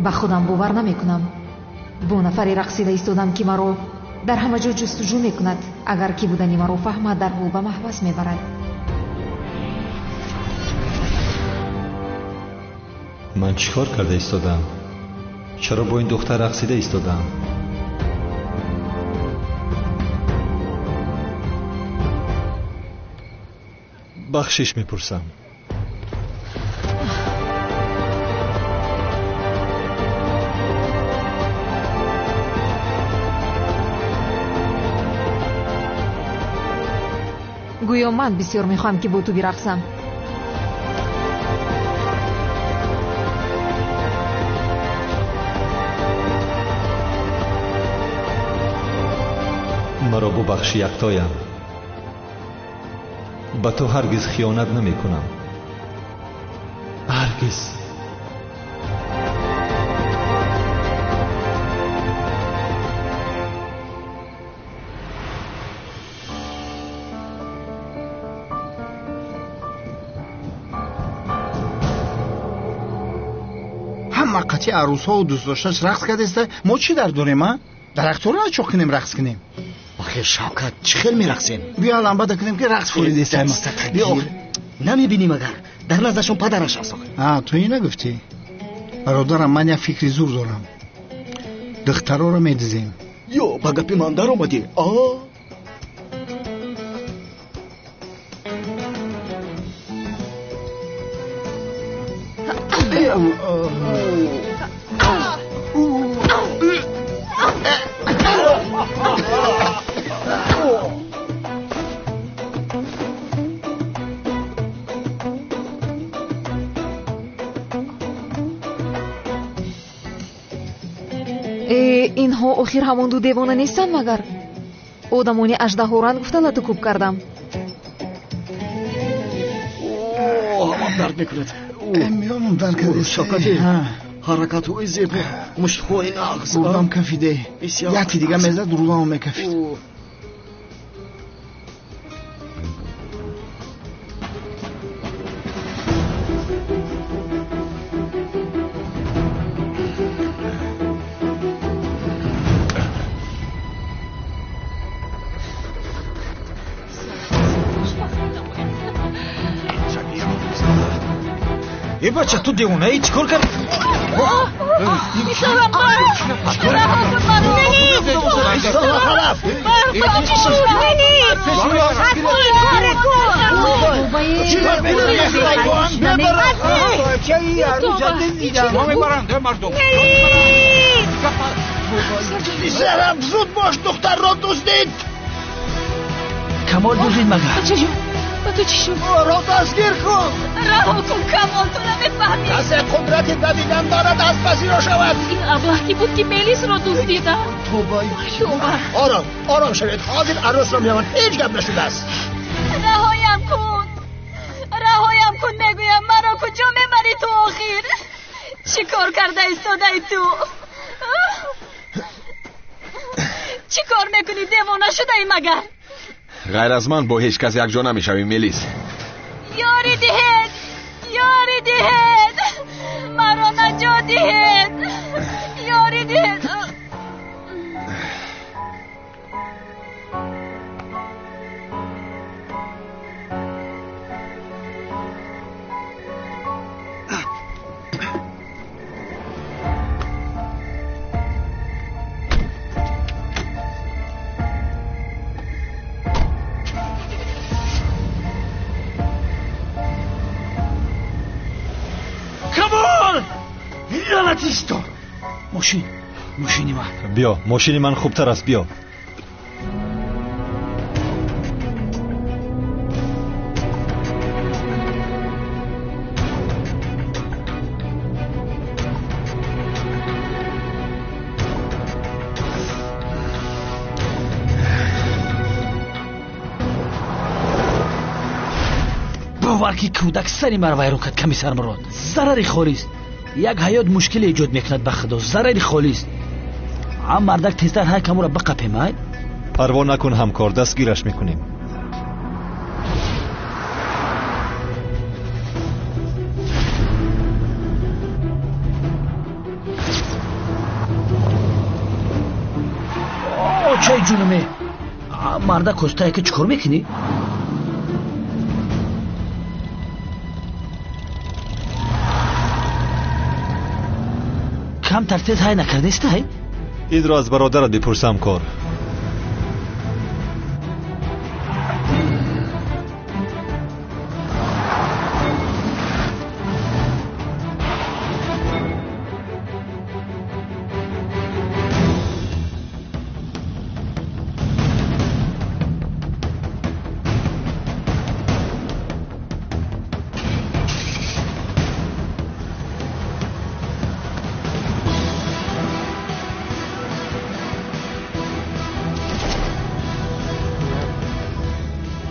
Ба худам бовар намекунам. Бо нафаре рақсида истодам, ки маро дар ҳама ҷо ҷустуҷӯ мекунад. Агар ки будани маро фаҳмад, дарҳол ба маҳбас мебарад. Ман чӣ кор карда истодам? Чаро бо ин духтар рақсида истодам? Бахшиш мепурсам. Гӯё ман бисёр мехоҳам, ки бо ту бирақсам. Маро бубахши, яктоям. Ба ту ҳаргиз хиёнат намекунам. Ҳаргиз. Ҳама қатъи арӯсҳову дӯстдошташ рақс кардеста, мо чӣ дар дорем, а? Дарахтҳоро начоқ кунем, рақс кунем. Охир Шавкат, чӣ хел мерақсем? Биё ламбада кунем, ки рақс фуридестай. Биё, намебинӣ магар? Дар наздашон падараш аст охир. А, ту ин нагуфтӣ? Бародарам, ман як фикри зур дорам. Духтароро медизем. Ё, ба гапи ман даромадӣ? А? Инҳо охир ҳамон ду девона нестанд магар? Одамони аждаҳоранд гуфта лату кӯб кардам. Ҳамам дард мекунад. Миёнам дард кард. Шавкати, ҳаракатҳои зебо, муштҳои нағз. Рудам кафиде. Яке дига мезад, рудамам мекафид. Э бача, ту девонаи, чӣ кор кард? Писарам, зуд бош, духтарро дуздид. Камол дуздид магар? Ба ту чӣ шуд? Ӯро дастгир кун! Раҳо кун, Камол, ту намефаҳмӣ. Касе қудрати давидан дорад, аз пасиро шавад. Ин аблаҳ ки буд, ки Мелисро дуздида? Тоба, тоба. Ором, ором шавед, ҳозир арӯсро меёванд, ҳеҷ гап нашудааст. Раҳоям кун, раҳоям кун, мегӯям. Маро куҷо мебарӣ ту охир? Чӣ кор карда истодаи ту? Чӣ кор мекунӣ, девона шудаӣ магар? Ғайр аз ман бо ҳеҷ кас якҷо намешавӣ, Мелис. Ёрӣ диҳед, ёрӣ диҳед, маро наҷот диҳед, ёрӣ диҳед. Лаънатисто! Мошин, мошини ман. Биё, мошини ман хубтар аст, биё. Бовар ки кӯдак сари маро вайрон кард, комиссар Мурод. Зарари холист. Як ҳаёт мушкиле эҷод мекунад, ба худо, зарари холист. Ам мардак тезтар ҳар камура биқапем, ай? Парво накун ҳамкор, дастгираш мекунем. Марда костае ки чӣ кор мекунӣ? Камтар тез ҳай накардаистай? Инро аз бародарат бипурс, ҳамкор.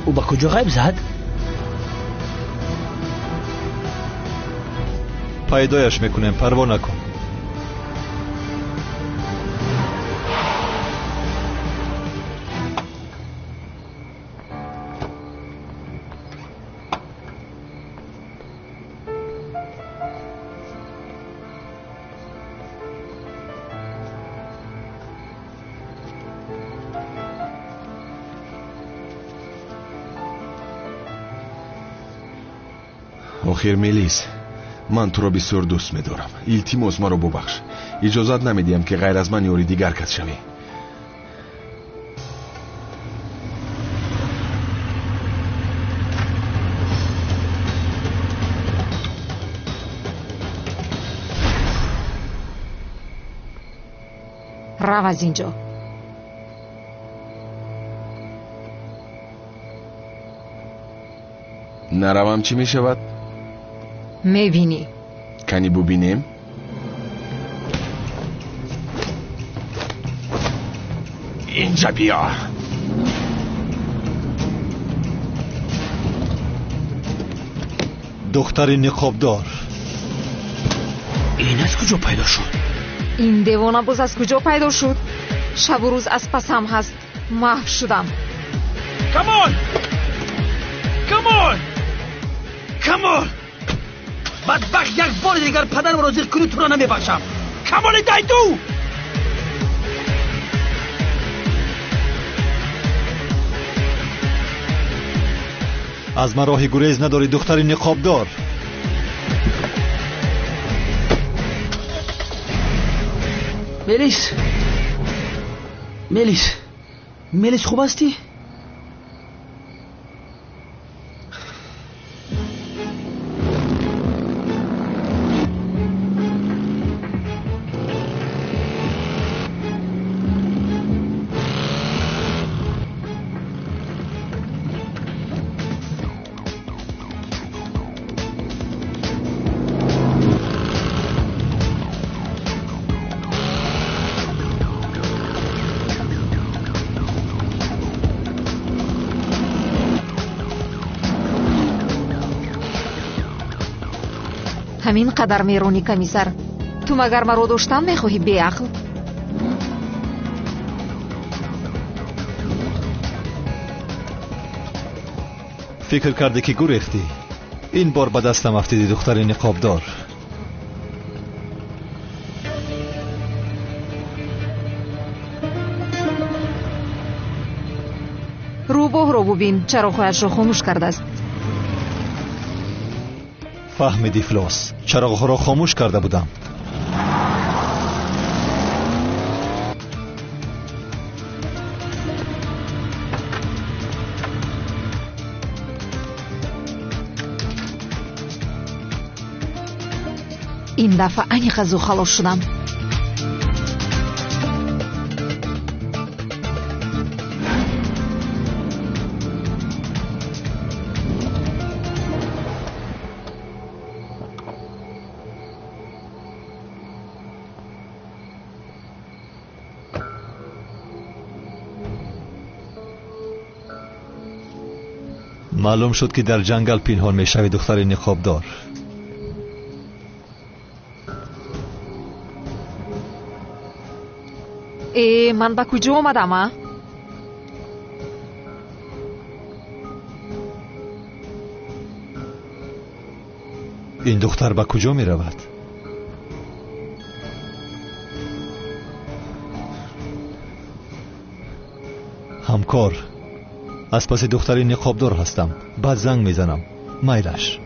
Ӯ ба куҷо ғайб зад? Пайдояш мекунем, парво накун. Охир Мелис, ман туро бисёр дӯст медорам. Илтимос, маро бубахш. Иҷозат намедиҳам, ки ғайр аз ман ёри дигар кас шавӣ. Рав аз ин ҷо. Наравам чӣ мешавад? Мебинӣ. Кани бубинем? Инҷа биё. Духтари ниқобдор. Ин аз куҷо пайдо шуд? Ин девона боз аз куҷо пайдо шуд? Шабу рӯз аз пасам ҳаст. Маҳв шудам. Камол! Камол! Камол! Бадбахт, як бори дигар падарамро зиқ кунӣ, туро намебахшам. Камоли дайду! Аз ман роҳи гурез надорӣ, духтари ниқобдор. Мелис, Мелис, Мелис, хуб ҳастӣ? Ҳамин қадар меронӣ, комиссар. Ту магар маро доштан мехоҳӣ, беақл? Фикр кардӣ, ки гурехтӣ. Ин бор ба дастам афтидӣ, духтари ниқобдор. Рӯбоҳро бубин, чароғҳояшро хомӯш кардааст. Фаҳмиди, ифлос. Чароғҳоро хомӯш карда будам. Ин дафъа аниқ аз ӯ халос шудам. Маълум шуд, ки дар ҷангал пинҳон мешавӣ, духтари ниқобдор. Э, ман ба куҷо омадам, а? Ин духтар ба куҷо меравад? Ҳамкор, Аз паси духтари ниқобдор ҳастам. Баъд занг мезанам. Майлаш.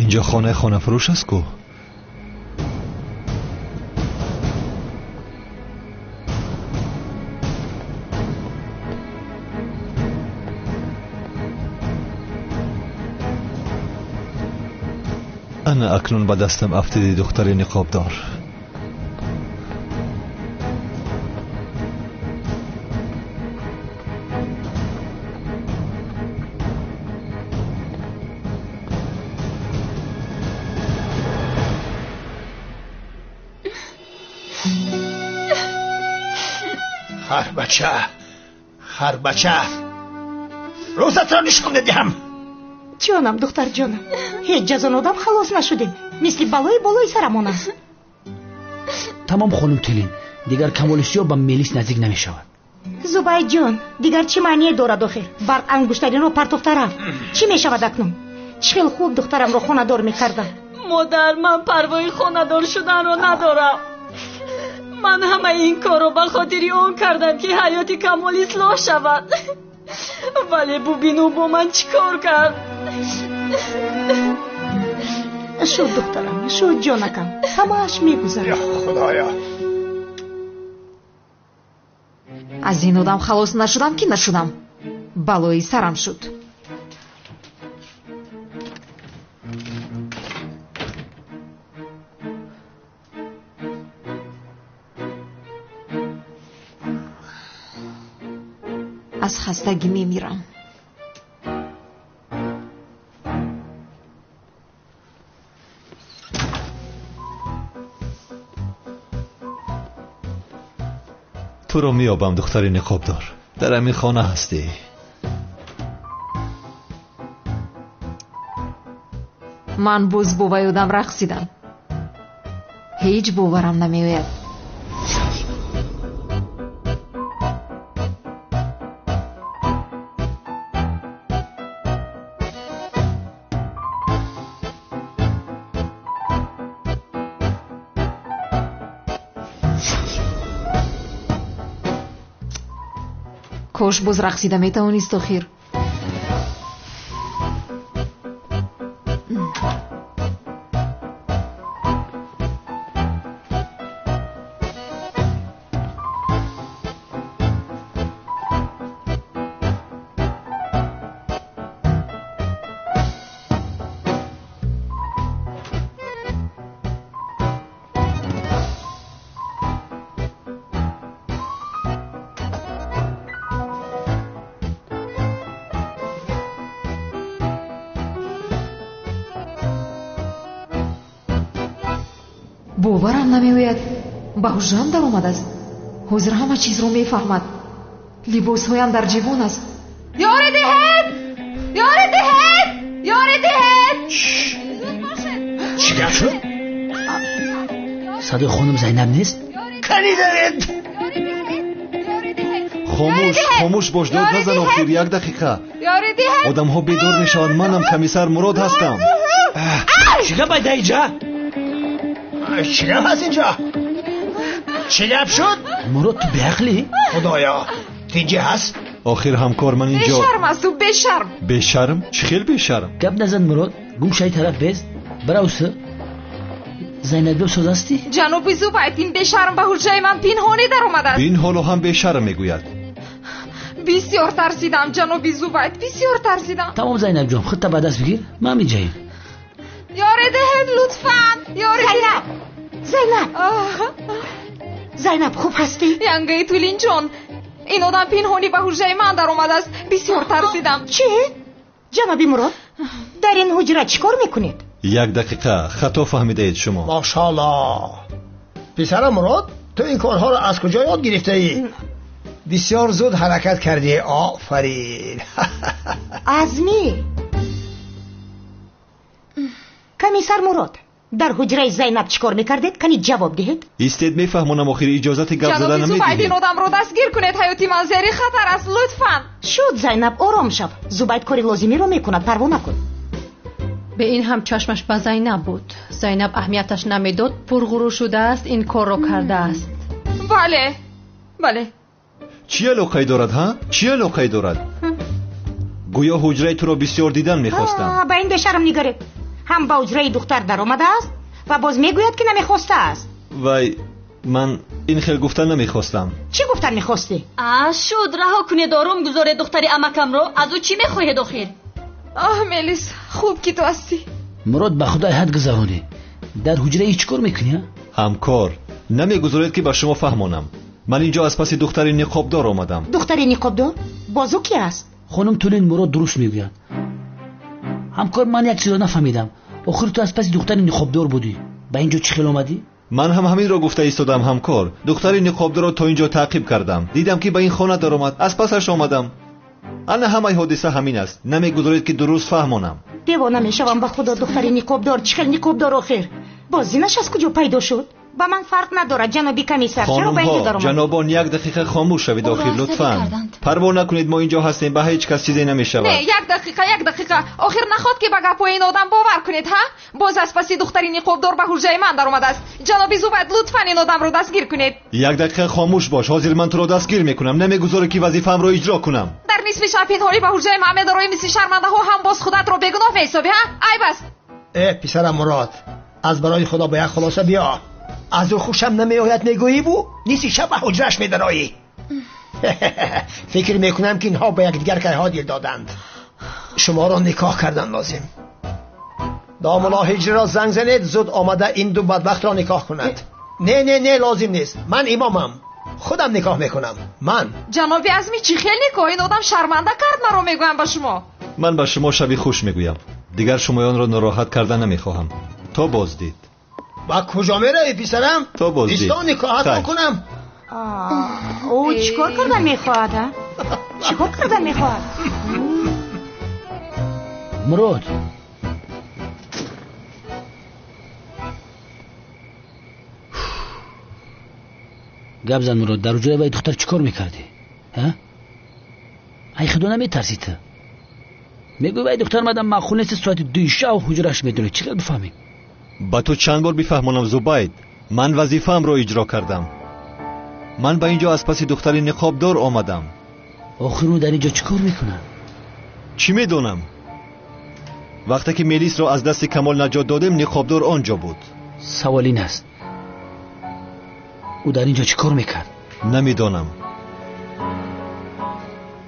Инҷо хонаи хонафурӯш аст ку? Ана акнун ба дастам афтиди духтари ниқобдор. Харбача, харбача, рӯзатро нишон медиҳам. Ҷонам, духтарҷонам, ҳеҷ аз он одам халос нашудем. Мисли балои болои сарамон аст. Тамом хонум Тилин, дигар Камоли Сиёҳ ба Мелис наздик намешавад. Зубайдҷон, дигар чӣ маъние дорад охир? Барқ ангуштаринро партофта рафт. Чӣ мешавад акнун? Чӣ хел хуб духтарамро хонадор мекардам. Модар, ман парвои хонадор шуданро надорам. Ман ҳамаи ин корро ба хотири он кардам, ки ҳаёти Камол ислоҳ шавад. Вале бубин ӯ бо ман чӣ кор кард. Шуд, духтарам, шуд, ҷонакам, ҳамааш мегузарад. Худоё, аз ин одам халос нашудам ки нашудам. Балои сарам шуд. Аз хастагӣ мемирам. Туро меёбам, духтари ниқобдор. Дар ҳамин хона ҳастӣ. Ман боз бо вай одам рақсидам. Ҳеҷ боварам намеояд. Кош боз рақсида метавонист охир. Боварам намеояд. Ба ҳуҷрам даромадааст. Ҳозир ҳама чизро мефаҳмад. Либосҳоям дар ҷивон аст. Ёре диҳед! Ёре диҳед! Ёре диҳед! Чӣ гап шуд? Садои хонум Зайнаб нест? Канӣ даред? Хомӯш, хомӯш бош, дод назан охир, як дақиқа. Одамҳо бедор мешаванд. Манам комиссар Мурод ҳастам. Чӣ гап айда иҷа? Чӣ гап ҳаст инҷо? Чӣ гап шуд? Мурод, ту беақлӣ? Худоё, тинҷӣ ҳаст? Охир ҳамкор, ман инҷо. Бешарм аст ӯ, бешарм. Бешарм? Чӣ хел бешарм? Гап назан Мурод, гум шаи тараф бест. Баравсу. Зайнаб соз ҳастӣ? Ҷаноби Зубайд, ин бешарм ба ҳуҷраи ман пинҳонӣ даромадааст. Бин ҳоло ҳам бешарм мегӯяд. Бисёр тарсидам, ҷаноби Зубайд, бисёр тарсидам. Тамом Зайнаб ҷон, худта ба даст бигир, ман меҷаем. Ёре диҳед лутфан, ёре. Зайнаб, Зайнаб, Зайнаб, хуб ҳастӣ? Янгаи Тулинҷон, ин одам пинҳонӣ ба ҳуҷраи ман даромадааст. Бисёр тарсидам. Чӣ? Ҷаноби Мурод, дар ин ҳуҷра чӣ кор мекунед? Як дақиқа, хато фаҳмидаед шумо. Машаалло. Писарам Мурод, ту ин корҳоро аз куҷо ёд гирифтаӣ? Бисёр зуд ҳаракат кардӣ. Офарин. Азмӣ. Комиссар Мурод, Дар ҳуҷраи Зайнаб чӣ кор мекардед? Кани ҷавоб диҳед. Истед, мефаҳмонам, охир иҷозати гап зада Ҷаноби Зубайд, намедиҳед. ин одамро дастгир кунед. Ҳаёти ман зери хатар аст, лутфан. Шуд, Зайнаб, ором шав. Зубайд кори лозимиро мекунад, парво накун. Бе ин ҳам чашмаш ба Зайнаб буд. Зайнаб аҳамияташ намедод, пурғурур шудааст, ин корро кардааст. Бале, бале. Чӣ алоқае дорад, ҳа? Чӣ алоқае дорад? Гӯё ҳуҷраи туро бисёр дидан мехостам. Ба ин бешарм нигаред. Ҳам ба ҳуҷраи духтар даромадааст ва боз мегӯяд, ки намехостааст. Вай, ман ин хел гуфтан намехостам. Чӣ гуфтан мехостӣ? А, шуд, раҳо кунед, ором гузоред духтари амакамро. Аз ӯ чӣ мехоҳед охир? Оҳ, Мелис, хуб ки ту ҳастӣ. Мурод, ба худо ҳад гузаронӣ. Дар ҳуҷраи чӣ кор мекунӣ? Ҳамкор, намегузоред ки ба шумо фаҳмонам. Ман инҷо аз паси духтари ниқобдор омадам. Духтари ниқобдор? Боз ӯ ки аст? Хонум Тулин, Мурод дуруст мегӯяд. Ҳамкор, ман як чизро нафаҳмидам. Охир ту аз паси духтари ниқобдор будӣ. Ба инҷо чӣ хел омадӣ? Ман ҳам ҳаминро гуфта истодам, ҳамкор. Духтари ниқобдорро то инҷо таъқиб кардам. Дидам ки ба ин хона даромад. Аз пасаш омадам. Ана ҳамаи ҳодиса ҳамин аст. Намегузоред ки дуруст фаҳмонам. Девона мешавам ба худо, духтари ниқобдор. Чӣ хел ниқобдор охир? Боз зинаш аз куҷо пайдо шуд? Ба ман фарқ надорад, ҷаноби комиссар. Чаро ба инҷо Хонумҳо, даромад? ҷанобон, як дақиқа хомӯш шавед охир, лутфан. Парво накунед, мо инҷо ҳастем, ба ҳеҷ кас чизе намешавад. Не, як дақиқа, як дақиқа. Охир наход ки ба гапҳои ин одам бовар кунед, ҳа? Боз аз паси духтари ниқобдор ба ҳуҷраи ман даромадааст. Ҷаноби Зубайд, лутфан ин одамро дастгир кунед. Як дақиқа хомӯш бош, ҳозир ман туро дастгир мекунам. Намегузорӣ ки вазифаамро иҷро кунам. Дар нисфи шаб пинҳонӣ ба ҳуҷраи ман медароӣ, мисли шармандаҳо ҳам боз худатро бегуноҳ меҳисобӣ, ҳа? Айб аст. Э, писарам Мурод, аз барои худо ба як хулоса биё. Аз ӯ хушам намеояд мегӯиву нисфи шаб ба ҳуҷраш медароӣ. Фикр мекунам ки инҳо ба якдигар кайҳо дил доданд. Шуморо никоҳ кардан лозим. Домулло Ҳиҷриро занг занед, зуд омада ин ду бадбахтро никоҳ кунад. Не, не, не, лозим нест. Ман имомам, худам никоҳ мекунам. Ман. Ҷаноби Азми, чӣ хел никоҳ? Ин одам шарманда кард маро, мегӯям ба шумо. Ман ба шумо шаби хуш мегӯям. Дигар шумоёнро нороҳат карда намехоҳам. То боздид. Ба куҷо меравӣ, писарам? То боздид. Исто, никоҳатро кунам. Ӯ чӣ кор кардан мехоҳад, а? Чӣ кор кардан мехоҳад? Мурод, гап зан, Мурод, дар ҳуҷраи вай духтар чӣ кор мекардӣ? Ҳа? Ай худо наметарсӣ ту? Мегӯй вай духтар мадам маъқул нест, соати дуи шав ҳуҷраш медонӣ. Чӣ хел бифаҳмем? Ба ту чанд бор бифаҳмонам, Зубайд. Ман вазифаамро иҷро кардам. Ман ба инҷо аз паси духтари ниқобдор омадам. Охир ӯ дар инҷо чӣ кор мекунад? Чӣ медонам? Вақте ки Мелисро аз дасти Камол наҷот додем, ниқобдор он ҷо буд. Савол ин аст, ӯ дар инҷо чӣ кор мекард? Намедонам.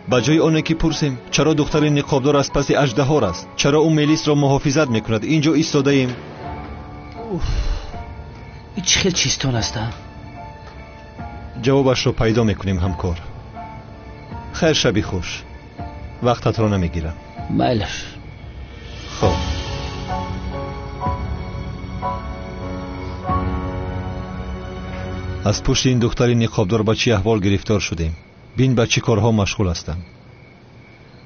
Ба ҷои оне ки пурсем, чаро духтари ниқобдор аз паси аждаҳор аст, чаро ӯ Мелисро муҳофизат мекунад, инҷо истодаем. Ин чӣ хел чизтон аст, а? Ҷавобашро пайдо мекунем, ҳамкор. Хайр, шаби хуш. Вақтатро намегирам. Майлаш. Хоб. Аз пушти ин духтари ниқобдор ба чӣ аҳвол гирифтор шудем. Бин ба чӣ корҳо машғул ҳастам.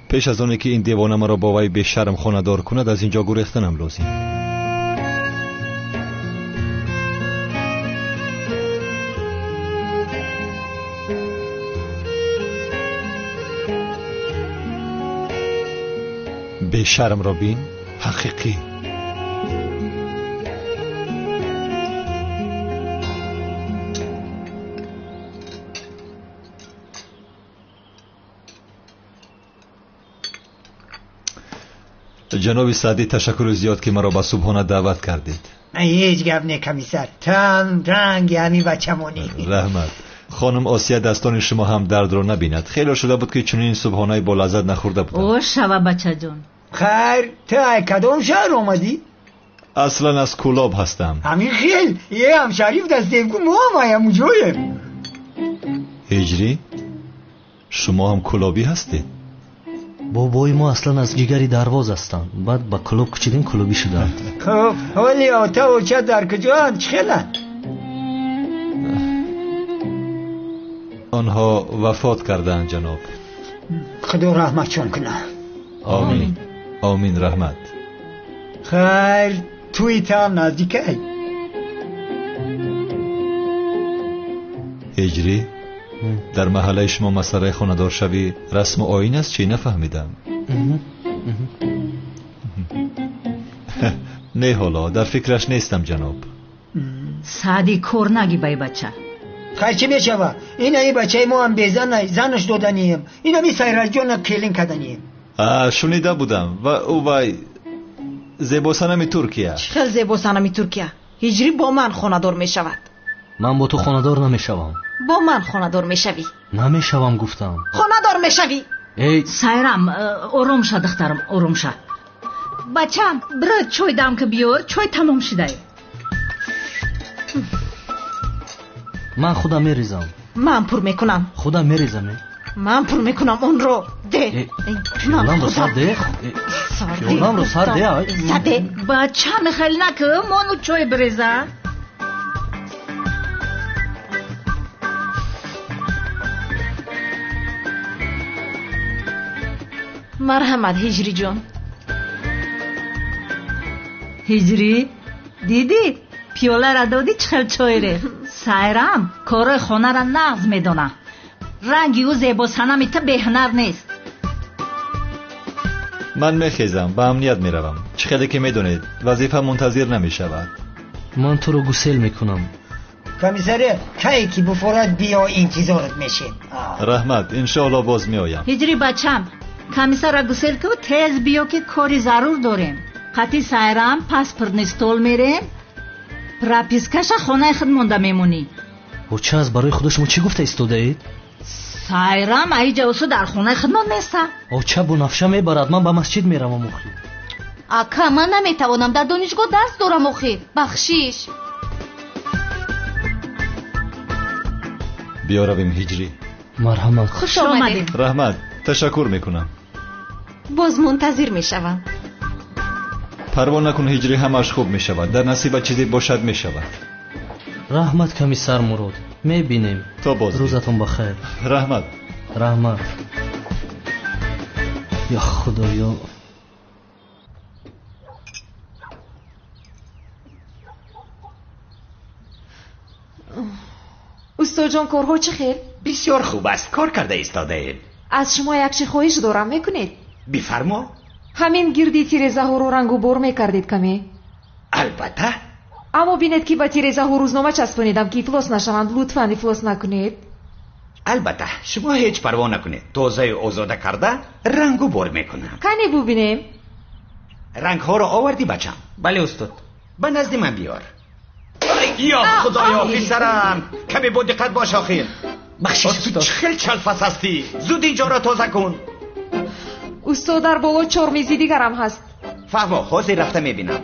Пеш аз оне ки ин девона маро бо вай бешарм хонадор кунад, аз инҷо гурехтанам лозим. Бешармро бин, ҳақиқӣ. Ҷаноби Саъдӣ, ташаккури зиёд ки маро ба субҳона даъват кардед. Ҳеҷ гап не, комиссар. Тан ранги ҳамин бачамонӣ. Раҳмат. Хонум Осия, дастони шумо ҳам дардро набинад. Хеле шуда буд ки чунин субҳонаи болаззат нахӯрда будам. О, шава бачаҷон. Хайр, ту ай кадом шаҳр омадӣ? Аслан аз Кӯлоб ҳастам. Ҳамин хел, е ҳамшариф дастевгу мо ҳам ай ҳамуҷоем. Ҳиҷрӣ, шумо ҳам кӯлобӣ ҳастед? Бобои мо аслан аз ҷигари Дарвоз ҳастанд. Баъд ба Кӯлоб кӯчидем, кӯлобӣ шуданд. Хуб, ҳоли ота оча дар куҷоанд? Чӣ хеланд? Онҳо вафот кардаанд, ҷаноб. Худо раҳматшон кунад. Омин. Омин, раҳмат. Хайр, Тӯи таам наздикай. Ҳиҷрӣ, дар маҳаллаи шумо масъалаи хонадоршавӣ расму оин аст чӣ? Нафаҳмидам. Не, ҳоло дар фикраш нестам ҷаноб. Саъди кор наги бай бача. Хай чӣ мешава? Ина и бачаи мо ҳам безан занаш доданием. Инами Сайраҷона келин каданием. Шунида будам. Ва ӯ вай зебосанами Туркия. Чӣ хел зебосанами Туркия? Ҳиҷрӣ бо ман хонадор мешавад. Ман бо ту хонадор намешавам. Бо ман хонадор мешавӣ. Намешавам гуфтам. Хонадор мешавӣ. Эй Сайрам, ором ша духтарам, ором ша. Бачам, бира чой дам ки биёр, чой тамом шудай. Ман худам мерезам. Ман пур мекунам. Худам мерезам. Ман пур мекунам онро. Де. Пиёламро сар де. Пиёламро сар де. Саде. Бачам, хел наку, мону чой биреза. Марҳамат, Ҳиҷриҷон. Ҳиҷрӣ, дидӣ? Пиёлара додӣ чӣ хел чой рехт. Сайрам корҳои хонара нағз медона. Ранги ӯ зебосанами ту беҳунар нест. Ман мехезам, ба амният меравам. Чӣ хеле ки медонед, вазифа мунтазир намешавад. Ман туро гусел мекунам. Комиссаре, кае ки буфорад биё, интизорат мешем. Раҳмат, иншоалло боз меоям. Ҳиҷрӣ бачам, комиссара гусел ку, тез биё ки кори зарур дорем. Қати Сайрам паспортни стол мерем. Пропискаша хонаи худ монда мемонӣ. Оча, аз барои худо шумо чӣ гуфта истодаед? Сайрам аиҷа усу дар хонаи худмон неста. Оча бунафша мебарад, ман ба масҷид меравам охир. Ака, ман наметавонам, дар донишгоҳ дарс дорам охир. Бахшиш. Биё равем Ҳиҷрӣ. Марҳамат. Хуш омадед. Раҳмат, ташаккур мекунам. Боз мунтазир мешавам. Парво накун Ҳиҷрӣ, ҳамааш хуб мешавад. Дар насиба чизе бошад мешавад. Раҳмат комиссар Мурод, мебинем. То боз. Рӯзатон бахайр. Раҳмат. Раҳмат. Ё Худоё. Устоҷон, корҳо чӣ хел? Бисёр хуб аст, кор карда истодаем. Аз шумо як чи хоҳиш дорам, мекунед? Бифармо. Ҳамин гирди тирезаҳоро рангу бор мекардед каме? Албатта. Аммо бинед ки ба тирезаҳо рӯзнома часпонидам ки ифлос нашаванд. Лутфан ифлос накунед. Албатта, шумо ҳеҷ парво накунед. Тозаю озода карда рангу бор мекунам. Кане бубинем. Рангҳоро овардӣ бачам? Бале устод. Ба назди ман биёр. Ё худоё, писарам, каме бо диққат бош охир. Бахшиш устод. Чӣ хел чалфас ҳастӣ? Зуд инҷоро тоза кун. Устод, дар боло чор мизи дигарам ҳаст. Фаҳмо, ҳозир рафта мебинам.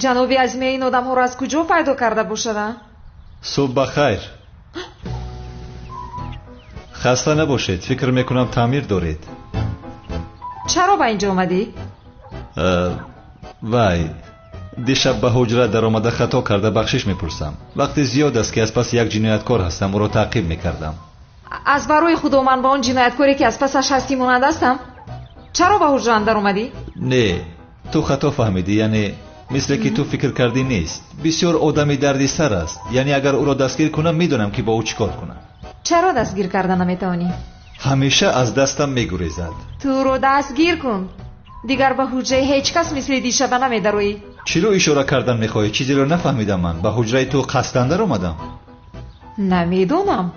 Ҷаноби Азиме, ин одамҳоро аз куҷо пайдо карда бошада? Субҳ бахайр. Хаста набошед, фикр мекунам таъмир доред. Чаро ба инҷо омадӣ? Вай, дишаб ба ҳуҷра даромада хато карда бахшиш мепурсам. Вақти зиёд аст ки аз паси як ҷинояткор ҳастам, ӯро таъқиб мекардам. Аз барои худо ман ба он ҷинояткоре ки аз пасаш ҳастӣ монанд ҳастам? Чаро ба ҳуҷраам даромадӣ? Не, ту хато фаҳмидӣ, яъне мисле ки ту фикр кардӣ нест. Бисёр одами дарди сар аст, яъне агар ӯро дастгир кунам медонам ки бо ӯ чӣ кор кунам. Чаро дастгир карда наметавонӣ? Ҳамеша аз дастам мегурезад. Туро дастгир кун, дигар ба ҳуҷраи ҳеҷ кас мисли дишаба намедароӣ. Чиро ишора кардан мехоҳӣ? Чизеро нафаҳмидам. Ман ба ҳуҷраи ту қасдан даромадам. Намедонам.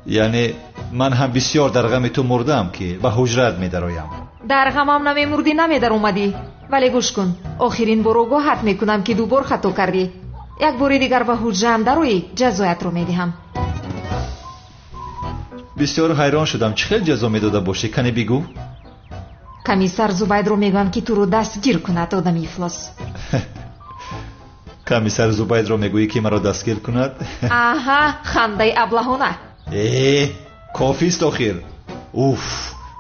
Яъне ман ҳам бисёр дар ғами ту мурдаам ки ба ҳуҷраат медароям. Дар ғамам намемурдӣ, намедаромадӣ. Вале гӯш кун, охирин бор огоҳат мекунам ки ду бор хато кардӣ. Як бори дигар ба ҳуҷраам дароӣ, ҷазоятро медиҳам. Бисёр ҳайрон шудам. Чӣ хел ҷазо медода бошӣ? Кане бигӯ. Комиссар Зубайдро мегӯям ки туро дастгир кунад, одами ифлос. Комиссар Зубайдро мегӯӣ ки маро дастгир кунад? Аҳа, хандаи аблаҳона. Э, кофист охир. Уф,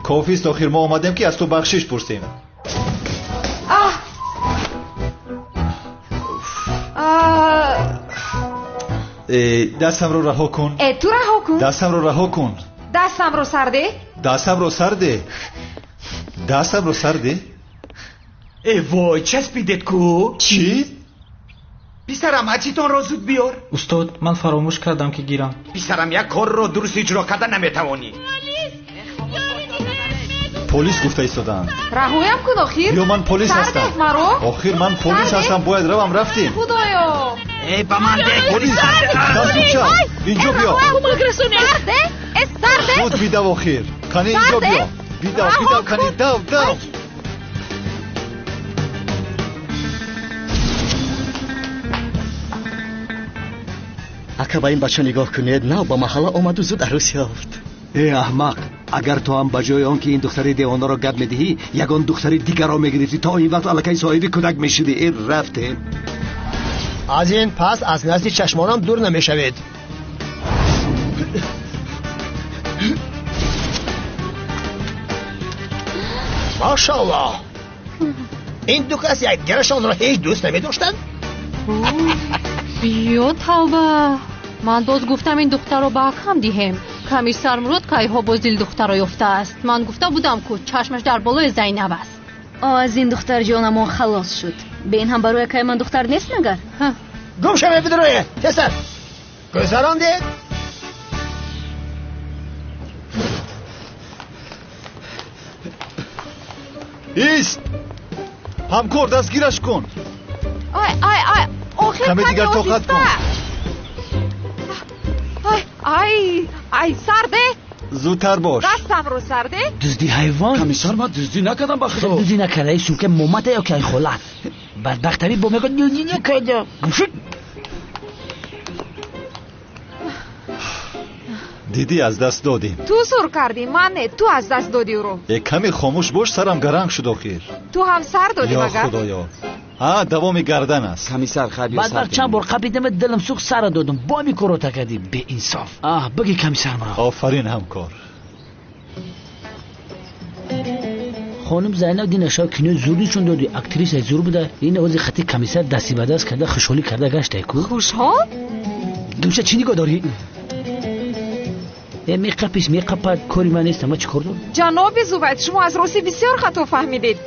кофист охир. Мо омадем ки аз ту бахшиш пурсем. Дастамро раҳо кун. Э, ту раҳо кун. Дастамро раҳо кун. Дастамро сар деҳ. Дастамро сар деҳ. Дастамро сар деҳ. Э вой, часпидед ку? Чӣ? Писарам, ачитонро зуд биёр. Устод, ман фаромӯш кардам ки гирам. Писарам, як корро дуруст иҷро карда наметавонӣ. Полис гуфта истодаанд. Раҳоям кун охир. Ё ман полис ҳастам. Охир ман полис ҳастам, бояд равам. Рафтем. Худоё! Э, ба ман деҳ. Полис, дастуча, инҷо биё. Кӯмак расонед. Зуд бидав охир. Кани инҷо биё. Бидав, бидав, кани дав, дав. Ака, ба ин бача нигоҳ кунед, нав ба маҳалла омаду зуд арӯс ёфт. Э аҳмақ, агар ту ҳам ба ҷои он ки ин духтари девонаро гап медиҳӣ, ягон духтари дигарро мегирифтӣ, то ин вақт аллакай соҳиби кӯдак мешудӣ. Э рафтем. Аз ин пас аз назди чашмонам дур намешавед. Машааллоҳ, ин ду кас якдигарашонро ҳеҷ дӯст намедоштанд. Ё тавба, ман боз гуфтам ин духтарро ба акам диҳем. Комиссар Мурод кайҳо боз дил духтарро ёфтааст. Ман гуфта будам ку чашмаш дар болои Зайнаб аст. О, аз ин духтар ҷонамон халос шуд. Бе ин ҳам барои акай ман духтар нест магар? Гум шавед бидурое, тезтар гузарондед. Ист! Ҳамкор, дастгираш кун. Ай, ай, ай, охир каме дигар тоқат кун. Ай, ай, ай, сарде. Зудтар бош. Дастамро сарде. Дуздӣ ҳайвон. Комиссар, ман дуздӣ накардам ба худо. Дуздӣ накарда, ин сумка момата ё ки ай холат. Бадбахтари бо мегӯяд дуздӣ накардам. Гум шуд. Дидӣ, аз даст додем. Ту сур кардӣ, ман не, ту аз даст додӣ ӯро. Э, каме хомӯш бош, сарам гаранг шуд охир. Ту ҳам сар додӣ Ё магар? худоё, а давоми гардан аст. Комиссар, хайр, биё сар. Бадбахт, чанд бор қапидам, дилам сӯхт, сара додам. Бо ҳамин корро кардӣ, беинсоф. Аҳ, бигӣ комиссар Мурод. Офарин, ҳамкор. Хонум Зайнаб дина шав кинои зур нишон доди, актрисаи зур буда. Ин ози хати комиссар дасти ба даст карда хушҳолӣ карда гаштай ку. Хушҳол? Думша, чӣ нигоҳ дорӣ? Э, меқапиш, меқапад, кори ман нест, ама чӣ кор дорам? Ҷаноби Зувайд, шумо аз рости бисёр хато фаҳмидед.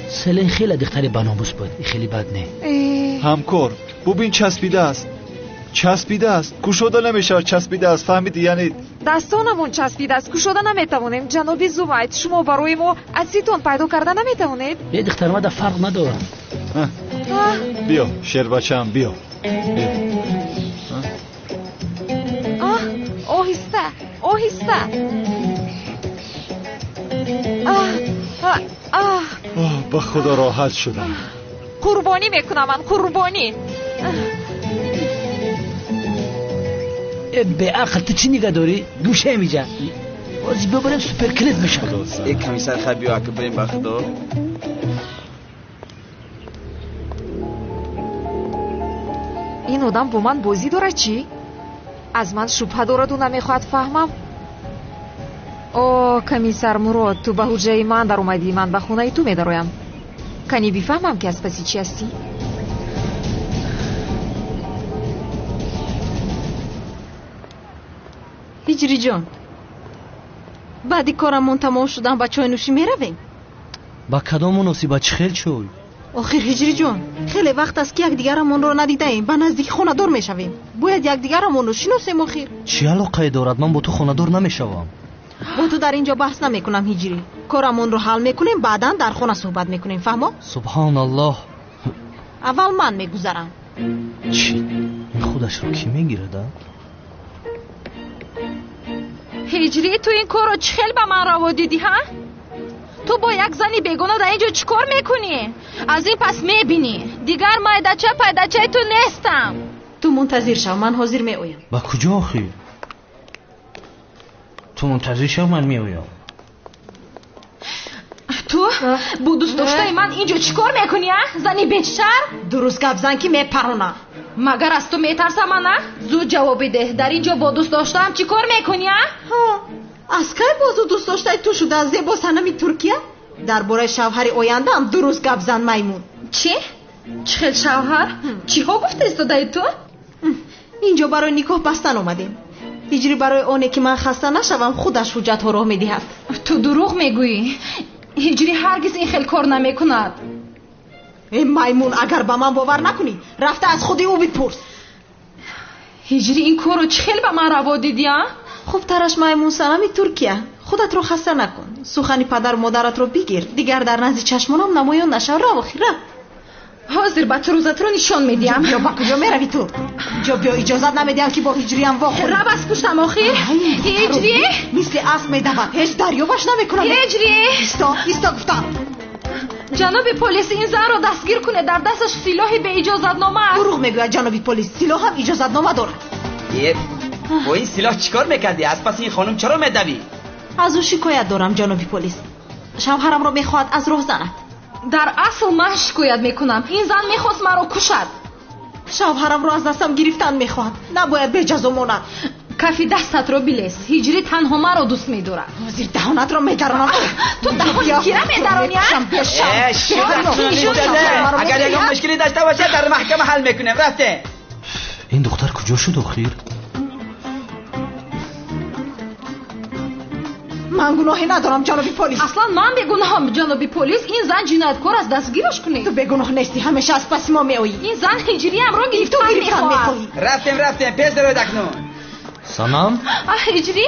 Селен хеле духтари баномус буд, хеле бад не. Ҳамкор, бубин, часпидааст, часпидааст, кушода намешавад, часпидааст, фаҳмидӣ? Яъне Дастонамон часпидааст, кушода наметавонем. Ҷаноби Зувайд, шумо барои мо аситон пайдо карда наметавонед? Э, духтар, мада фарқ надорам. Биё, шербачаам, биё, биё. Аҳ, оҳиста, оҳиста. Аҳ, аҳ. Ба худо, роҳат шудам. Қурбонӣ мекунам ман, қурбонӣ. Э, беақл, ту чӣ нигоҳ дорӣ? Гӯша миҷа. Боз бибарем, суперклип мешавад. Э, комиссар, хайр, биё ака, бирем ба худо. Ин одам бо ман бозӣ дорад чӣ? Аз ман шубҳа дораду намехоҳад фаҳмам. О, комиссар Мурод, ту ба ҳуҷраи ман даромадӣ, ман ба хонаи ту медароям. Кани бифаҳмам ки аз паси чӣ ҳастӣ. Ҳиҷриҷон, баъди корамон тамом шудан ба чойнӯшӣ меравем? Ба кадом муносибат, чӣ хел чой? Охир ҳиҷриҷон, хеле вақт аст ки якдигарамонро надидаем, ба наздики хонадор мешавем, бояд якдигарамонро шиносем охир. Чӣ алоқае дорад? Ман бо ту хонадор намешавам. Бо ту дар ин ҷо баҳс намекунам ҳиҷрӣ. Корамонро ҳал мекунем, баъдан дар хона суҳбат мекунем, фаҳмо? Субҳоналлоҳ. Аввал ман мегузарам. Чӣ, ин худашро кӣ мегирад, а? Ҳиҷрӣ, ту ин корро чӣ хел ба ман раво дидӣ, ҳа? Ту бо як зани бегона дар ин ҷо чӣ кор мекунӣ? Аз ин пас мебинӣ, дигар майдача пайдачаи ту нестам. Ту мунтазир шав, ман ҳозир меоям. Ба куҷо охир? Ту мунтазир шав, ман меоям. Ту бо дӯстдоштаи ман ин ҷо чӣ кор мекунӣ, а? Зани бешарм! Дуруст гап зан ки мепаронам. Магар аз ту метарсам, ана? Зуд ҷавоб бидеҳ, дар ин ҷо бо дӯстдоштаам чӣ кор мекунӣ, а? Аз кай бозу дӯстдоштаи ту шуда, зебо санами Туркия? Дар бораи шавҳари ояндаам дуруст гап зан, маймун. Чӣ? Чӣ хел шавҳар? Чиҳо гуфта истодаи ту? Ин ҷо барои никоҳ бастан омадем. Ҳиҷрӣ барои оне ки ман хаста нашавам, худаш ҳуҷҷатҳоро медиҳад. Ту дурӯғ мегӯӣ. Ҳиҷрӣ ҳаргиз ин хел кор намекунад. Эй маймун, агар ба ман бовар накунӣ, рафта аз худи ӯ бипурс. Ҳиҷрӣ ин корро чӣ хел ба ман раво дидӣ, а? Хубтараш маймун санами Туркия. Худатро хаста накун. Сухани падару модаратро бигир. Дигар дар назди чашмонам намоён нашав. Рав охир, рав. Ҳозир ба ту рӯзатро нишон медиҳам. Биё, ба куҷо меравӣ ту? Ҷо биё, иҷозат намедиҳам ки бо ҳиҷриям вохӯрӣ. Рав аз пуштам охир. Ҳиҷрӣ! Мисли асп медавад. Ҳеҷ дарёбаш намекунам. Ҳиҷрӣ! Исто, исто гуфтам. Ҷаноби полис, ин занро дастгир кунед. Дар дасташ силоҳи беиҷозатнома аст. Дурӯғ мегӯяд ҷаноби полис. Силоҳ ҳам иҷозатнома дорад. Бо ин силоҳ чӣ кор мекардӣ? Аз паси ин хонум чаро медавӣ? Аз ӯ шикоят дорам ҷаноби полис. Шавҳарамро мехоҳад аз роҳ занад. Дар асл ман шикоят мекунам. Ин зан мехост маро кушад. Шавҳарамро аз дастам гирифтан мехоҳад. Набояд беҷазо монад. Кафи дастатро билес. Ҳиҷрӣ танҳо маро дӯст медорад. Ҳозир даҳонатро медаронам. Ту даҳони кира медаронӣ, а? Агар ягон мушкилӣ дошта бошад, дар маҳкама ҳал мекунем. Рафтем. Ин духтар куҷо шуд охир? Ман гуноҳе надорам ҷаноби полис. Аслан ман бегуноҳам ҷаноби полис. Ин зан ҷинояткор аст, дастгираш кунед. Ту бегуноҳ нестӣ, ҳамеша аз паси мо меоӣ. Ин зан ҳиҷриямро гирифтан мехоҳад. Рафтем, рафтем, пеш дароед акнун. Санам? Аҳ, ҳиҷрӣ,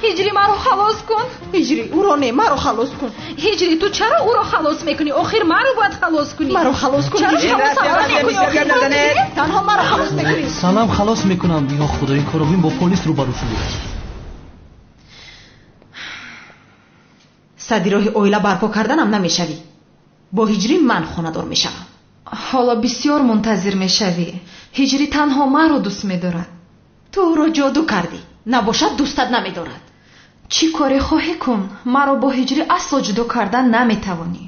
ҳиҷрӣ маро халос кун. Ҳиҷрӣ, ӯро не, маро халос кун. Ҳиҷрӣ, ту чаро ӯро халос мекунӣ? Охир маро бояд халос кунӣ. Маро халос кун. Чаро халосам намекунӣ? Охир танҳо маро халос мекунӣ. Санам, халос мекунам. Ё худо, ин корро бин, бо полис рӯбарӯ шудӣ. Сади роҳи оила барпо карданам намешавӣ. Бо ҳиҷрӣ ман хонадор мешавам. Ҳоло бисёр мунтазир мешавӣ. Ҳиҷрӣ танҳо маро дӯст медорад. Ту ӯро ҷоду кардӣ. Набошад дӯстат намедорад. Чӣ коре хоҳӣ кун, маро бо ҳиҷрӣ асло ҷудо кардан наметавонӣ.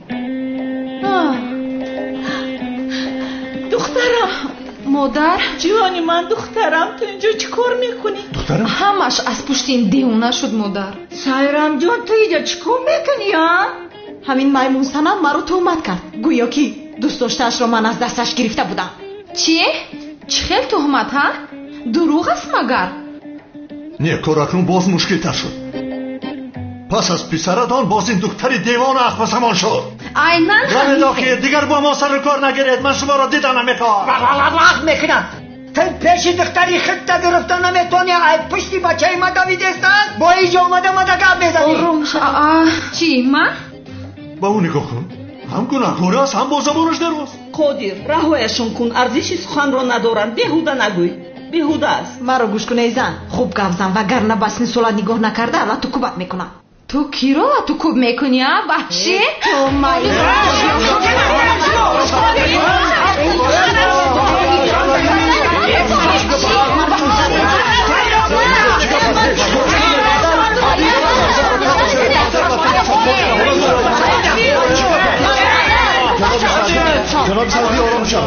Духтарам! Модар! Ҷони ман, духтарам, ту инҷо чӣ кор мекунӣ? Духтарам? Ҳамаш аз пушти ин девона шуд, модар. Сайрамҷон, ту инҷо чӣ кор мекунӣ, а? Ҳамин маймунсанам маро туҳмат кард. Гӯё ки дӯст доштаашро ман аз дасташ гирифта будам. Чӣ? Чӣ хел туҳмат, ҳа? Дурӯғ аст магар? Не, кор акнун боз мушкилтар шуд. Пас аз писаратон боз ин духтари девона ахмасамон шуд. Айнан равед охир, дигар бо мо сару кор нагиред. Ман шуморо дида намехоҳам. Вақт мекунам. Ту пеши духтари худта гирифта наметавонӣ. Ай пушти бачаи ма давидестан, бо инҷо омада мада гап мезанӣ. Ором шав. Чӣ, ман? Ба ӯ нигоҳ кун. Ҳам гунаҳкор аст, ҳам бо забонаш дароз. Қодир, раҳояшон кун. Арзиши суханро надоранд. Беҳуда нагӯй. Беҳуда аст. Маро гӯш кун, эй зан. Хуб гап зан, вагарна ба сини солат нигоҳ накарда лату кубат мекунам. Ту киро лату куб мекунӣ, а, ваҳшӣ? Ту ҷаноби сарди, ором шав.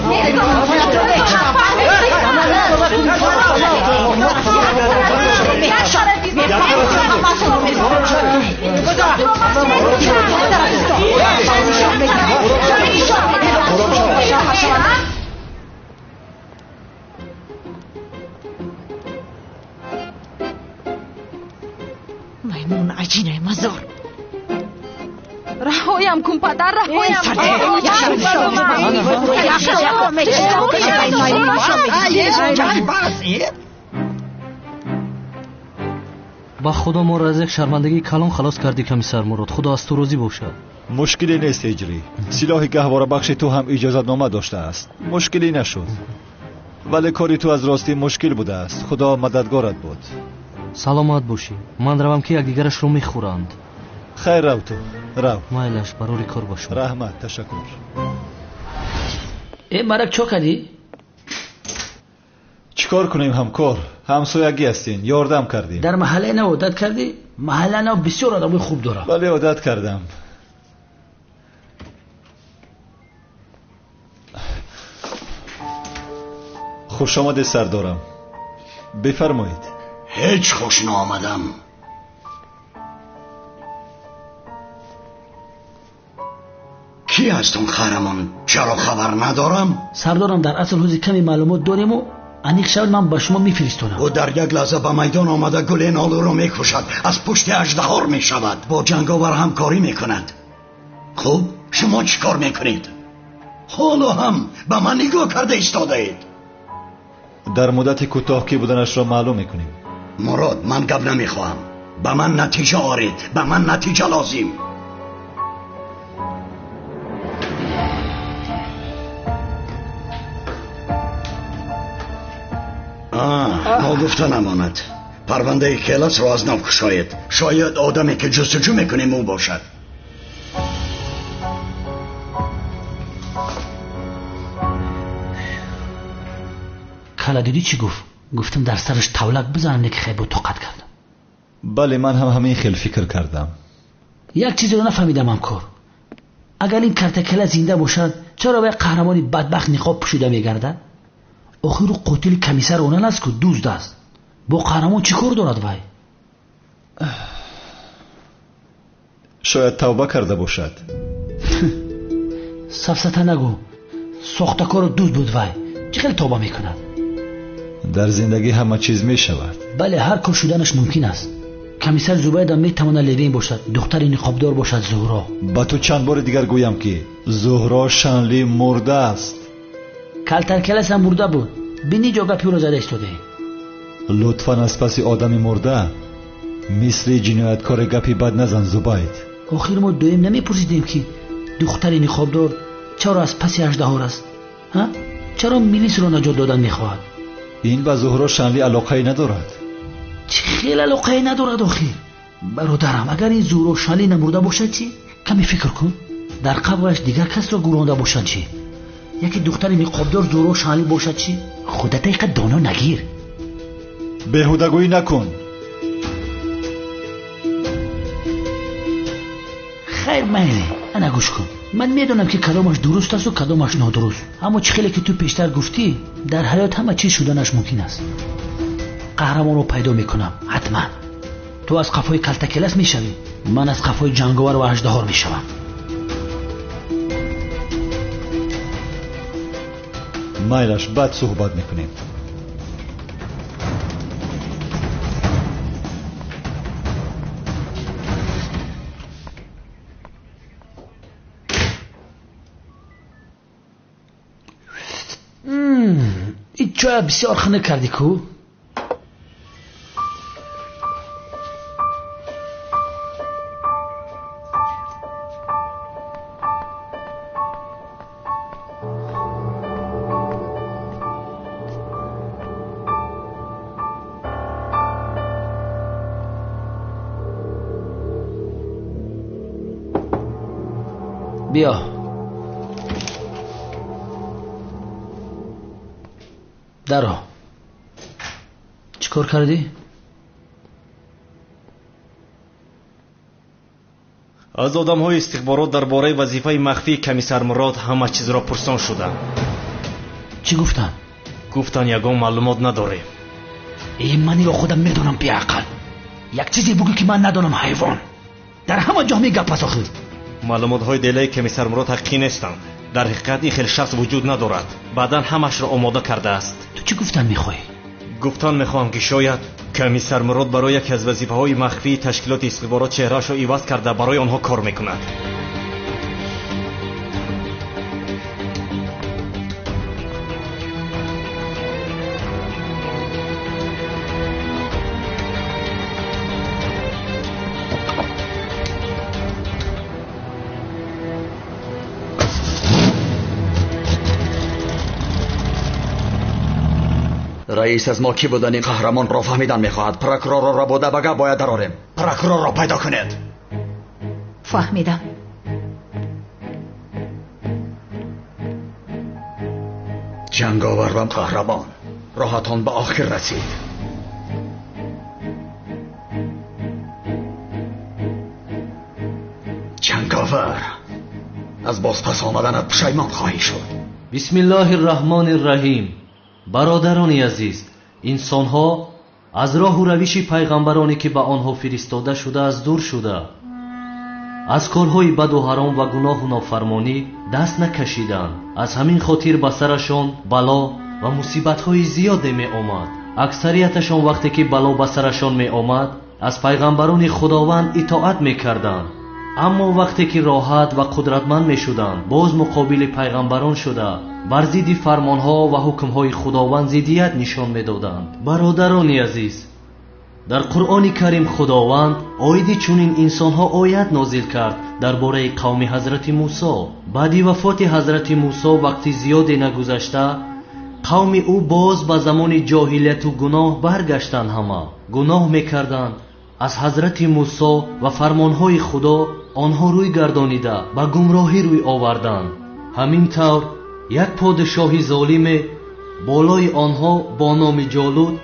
Маймун аҷинаи мазор. Раҳоям кун, падар, раҳоям кун. Ба худо моро аз як шармандагии калон халос кардӣ, комиссар Мурод. Худо аз ту розӣ бошад. Мушкиле нест, ҳиҷрӣ. Силоҳи гаҳворабахши ту ҳам иҷозатнома доштааст. Мушкиле нашуд. Вале кори ту аз ростӣ мушкил будааст. Худо мададгорат буд. Саломат бошӣ. Ман равам ки якдигарашро мехӯранд. Хайр, рав ту, рав. Майлаш, барори кор бошад. Раҳмат, ташаккур. Э, марак чо кардӣ? Чӣ кор кунем, ҳамкор? Ҳамсоягӣ ҳастем, ёрдам кардем. Дар маҳаллаи нав одат кардӣ? Маҳаллаи нав бисёр одамои хуб дорад. Бале, одат кардам. Хуш омадед, сардорам. Бифармоед. Ҳеҷ хуш наомадам. Кӣ аст он қаҳрамон? Чаро хабар надорам? Сардорам, дар асл ҳози каме маълумот дориму аниқ шавад ман ба шумо мефиристонам. Ӯ дар як лаҳза ба майдон омада гуленолуро мекушад, аз пушти аждаҳор мешавад, бо ҷанговар ҳамкорӣ мекунад. Хуб, шумо чӣ кор мекунед? Ҳоло ҳам ба ман нигоҳ карда истодаед. Дар муддати кӯтоҳ кӣ буданашро маълум мекунем. Мурод, ман гап намехоҳам. Ба ман натиҷа оред, ба ман натиҷа лозим. Ногуфта намонад, парвандаи Келасро аз нав кушоед. Шояд одаме ки ҷустуҷӯ мекунем ӯ бошад. Кала дидӣ чӣ гуфт? Гуфтам дар сараш тавлак бизанам, не ки хай бо тоқат кардам. Бале, ман ҳам ҳамин хел фикр кардам. Як чизеро нафаҳмидам ҳамкор. Агар ин картакала зинда бошад, чаро вай қаҳрамони бадбахт ниқоб пӯшида мегардад? Охир ӯ қотили комиссар онан аст ку дузд аст. Бо қаҳрамон чӣ кор дорад вай? Шояд тавба карда бошад. Сафсата нагӯ. Сохтакору дузд буд вай. Чӣ хел тавба мекунад? Дар зиндагӣ ҳама чиз мешавад. Бале, ҳар кор шуданаш мумкин аст. Комиссар Зубайда метавонад Левин бошад, духтари ниқобдор бошад Зуҳро. Ба ту чанд бори дигар гӯям ки Зуҳро Шанли мурда аст. Калтаркелас ҳам мурда буд. Бини ҷо гапи ӯро зада истодаӣ. Лутфан аз паси одами мурда мисли ҷинояткори гапи бад назан, Зубайд. Охир мо доим намепурсидем ки духтари ниқобдор чаро аз паси аждаҳор аст? Ҳа? Чаро милисро наҷот додан мехоҳад? Ин ба Зуҳро Шанли алоқае надорад. Чӣ хел алоқае надорад охир? Бародарам, агар ин Зуҳро Шанли намурда бошад чӣ? Каме фикр кун. Дар қабраш дигар касро гӯронда бошад чӣ? Яке духтари ниқобдор Зуҳро Шанли бошад чӣ? Худата иқа доно нагир. Беҳудагӯӣ накун. Хайр, майли, ана гӯш кун. Ман медонам ки кадомаш дуруст асту кадомаш нодуруст. Аммо чӣ хеле ки ту пештар гуфтӣ, дар ҳаёт ҳама чиз шуданаш мумкин аст. Қаҳрамонро пайдо мекунам, ҳатман. Ту аз қафои калтакелас мешавӣ, ман аз қафои ҷанговар ва аждаҳор мешавам. Майлаш, баъд суҳбат мекунем. Ин чоя бисёр хунук кардӣ ку? Биё. Даро. Чӣ кор кардӣ? Аз одамҳои истихборот дар бораи вазифаи махфии комиссар Мурод ҳама чизро пурсон шудам. Чӣ гуфтанд? Гуфтанд ягон маълумот надорем. Э, ман иро худам медонам беақл. Як чизе бугӯ ки ман надонам, ҳайвон. Дар ҳама ҷо ҳамин гап аст охир. Маълумотҳои делаи комиссар Мурод ҳақиқӣ нестанд. Дар ҳақиқат ин хел шахс вуҷуд надорад. Баъдан ҳамашро омода кардааст. Ту чӣ гуфтан мехоҳӣ? Гуфтан мехоҳам ки шояд комиссар Мурод барои яке аз вазифаҳои махфии ташкилоти истихборот чеҳраашро иваз карда барои онҳо кор мекунад. Раис аз мо кӣ будани қаҳрамонро фаҳмидан мехоҳад. Прокурорро рабуда ба гап бояд дарорем. Прокурорро пайдо кунед. Фаҳмидам. Ҷанговар ва қаҳрамон, роҳатон ба охир расид. Ҷанговар, аз бозпас омаданат пушаймон хоҳӣ шуд. Бисмиллоҳи рраҳмони рраҳим. Бародарони азиз, инсонҳо аз роҳу равиши пайғамбароне ки ба онҳо фиристода шудааст дур шуда, аз корҳои баду ҳаром ва гуноҳу нофармонӣ даст накашиданд. Аз ҳамин хотир ба сарашон бало ва мусибатҳои зиёде меомад. Аксарияташон вақте ки бало ба сарашон меомад, аз пайғамбарони Худованд итоат мекарданд. Аммо вақте ки роҳат ва қудратманд мешуданд, боз муқобили пайғамбарон шуда бар зидди фармонҳо ва ҳукмҳои Худованд зиддият нишон медоданд. Бародарони азиз, дар Қуръони Карим Худованд оиди чунин инсонҳо оят нозил кард дар бораи қавми ҳазрати Мусо. Баъди вафоти ҳазрати Мусо вақти зиёде нагузашта, қавми ӯ боз ба замони ҷоҳилияту гуноҳ баргаштанд. Ҳама гуноҳ мекарданд. Аз ҳазрати Мусо ва фармонҳои Худо онҳо рӯй гардонида ба гумроҳӣ рӯй оварданд. Ҳамин тавр як подшоҳи золиме болои онҳо бо номи Ҷолут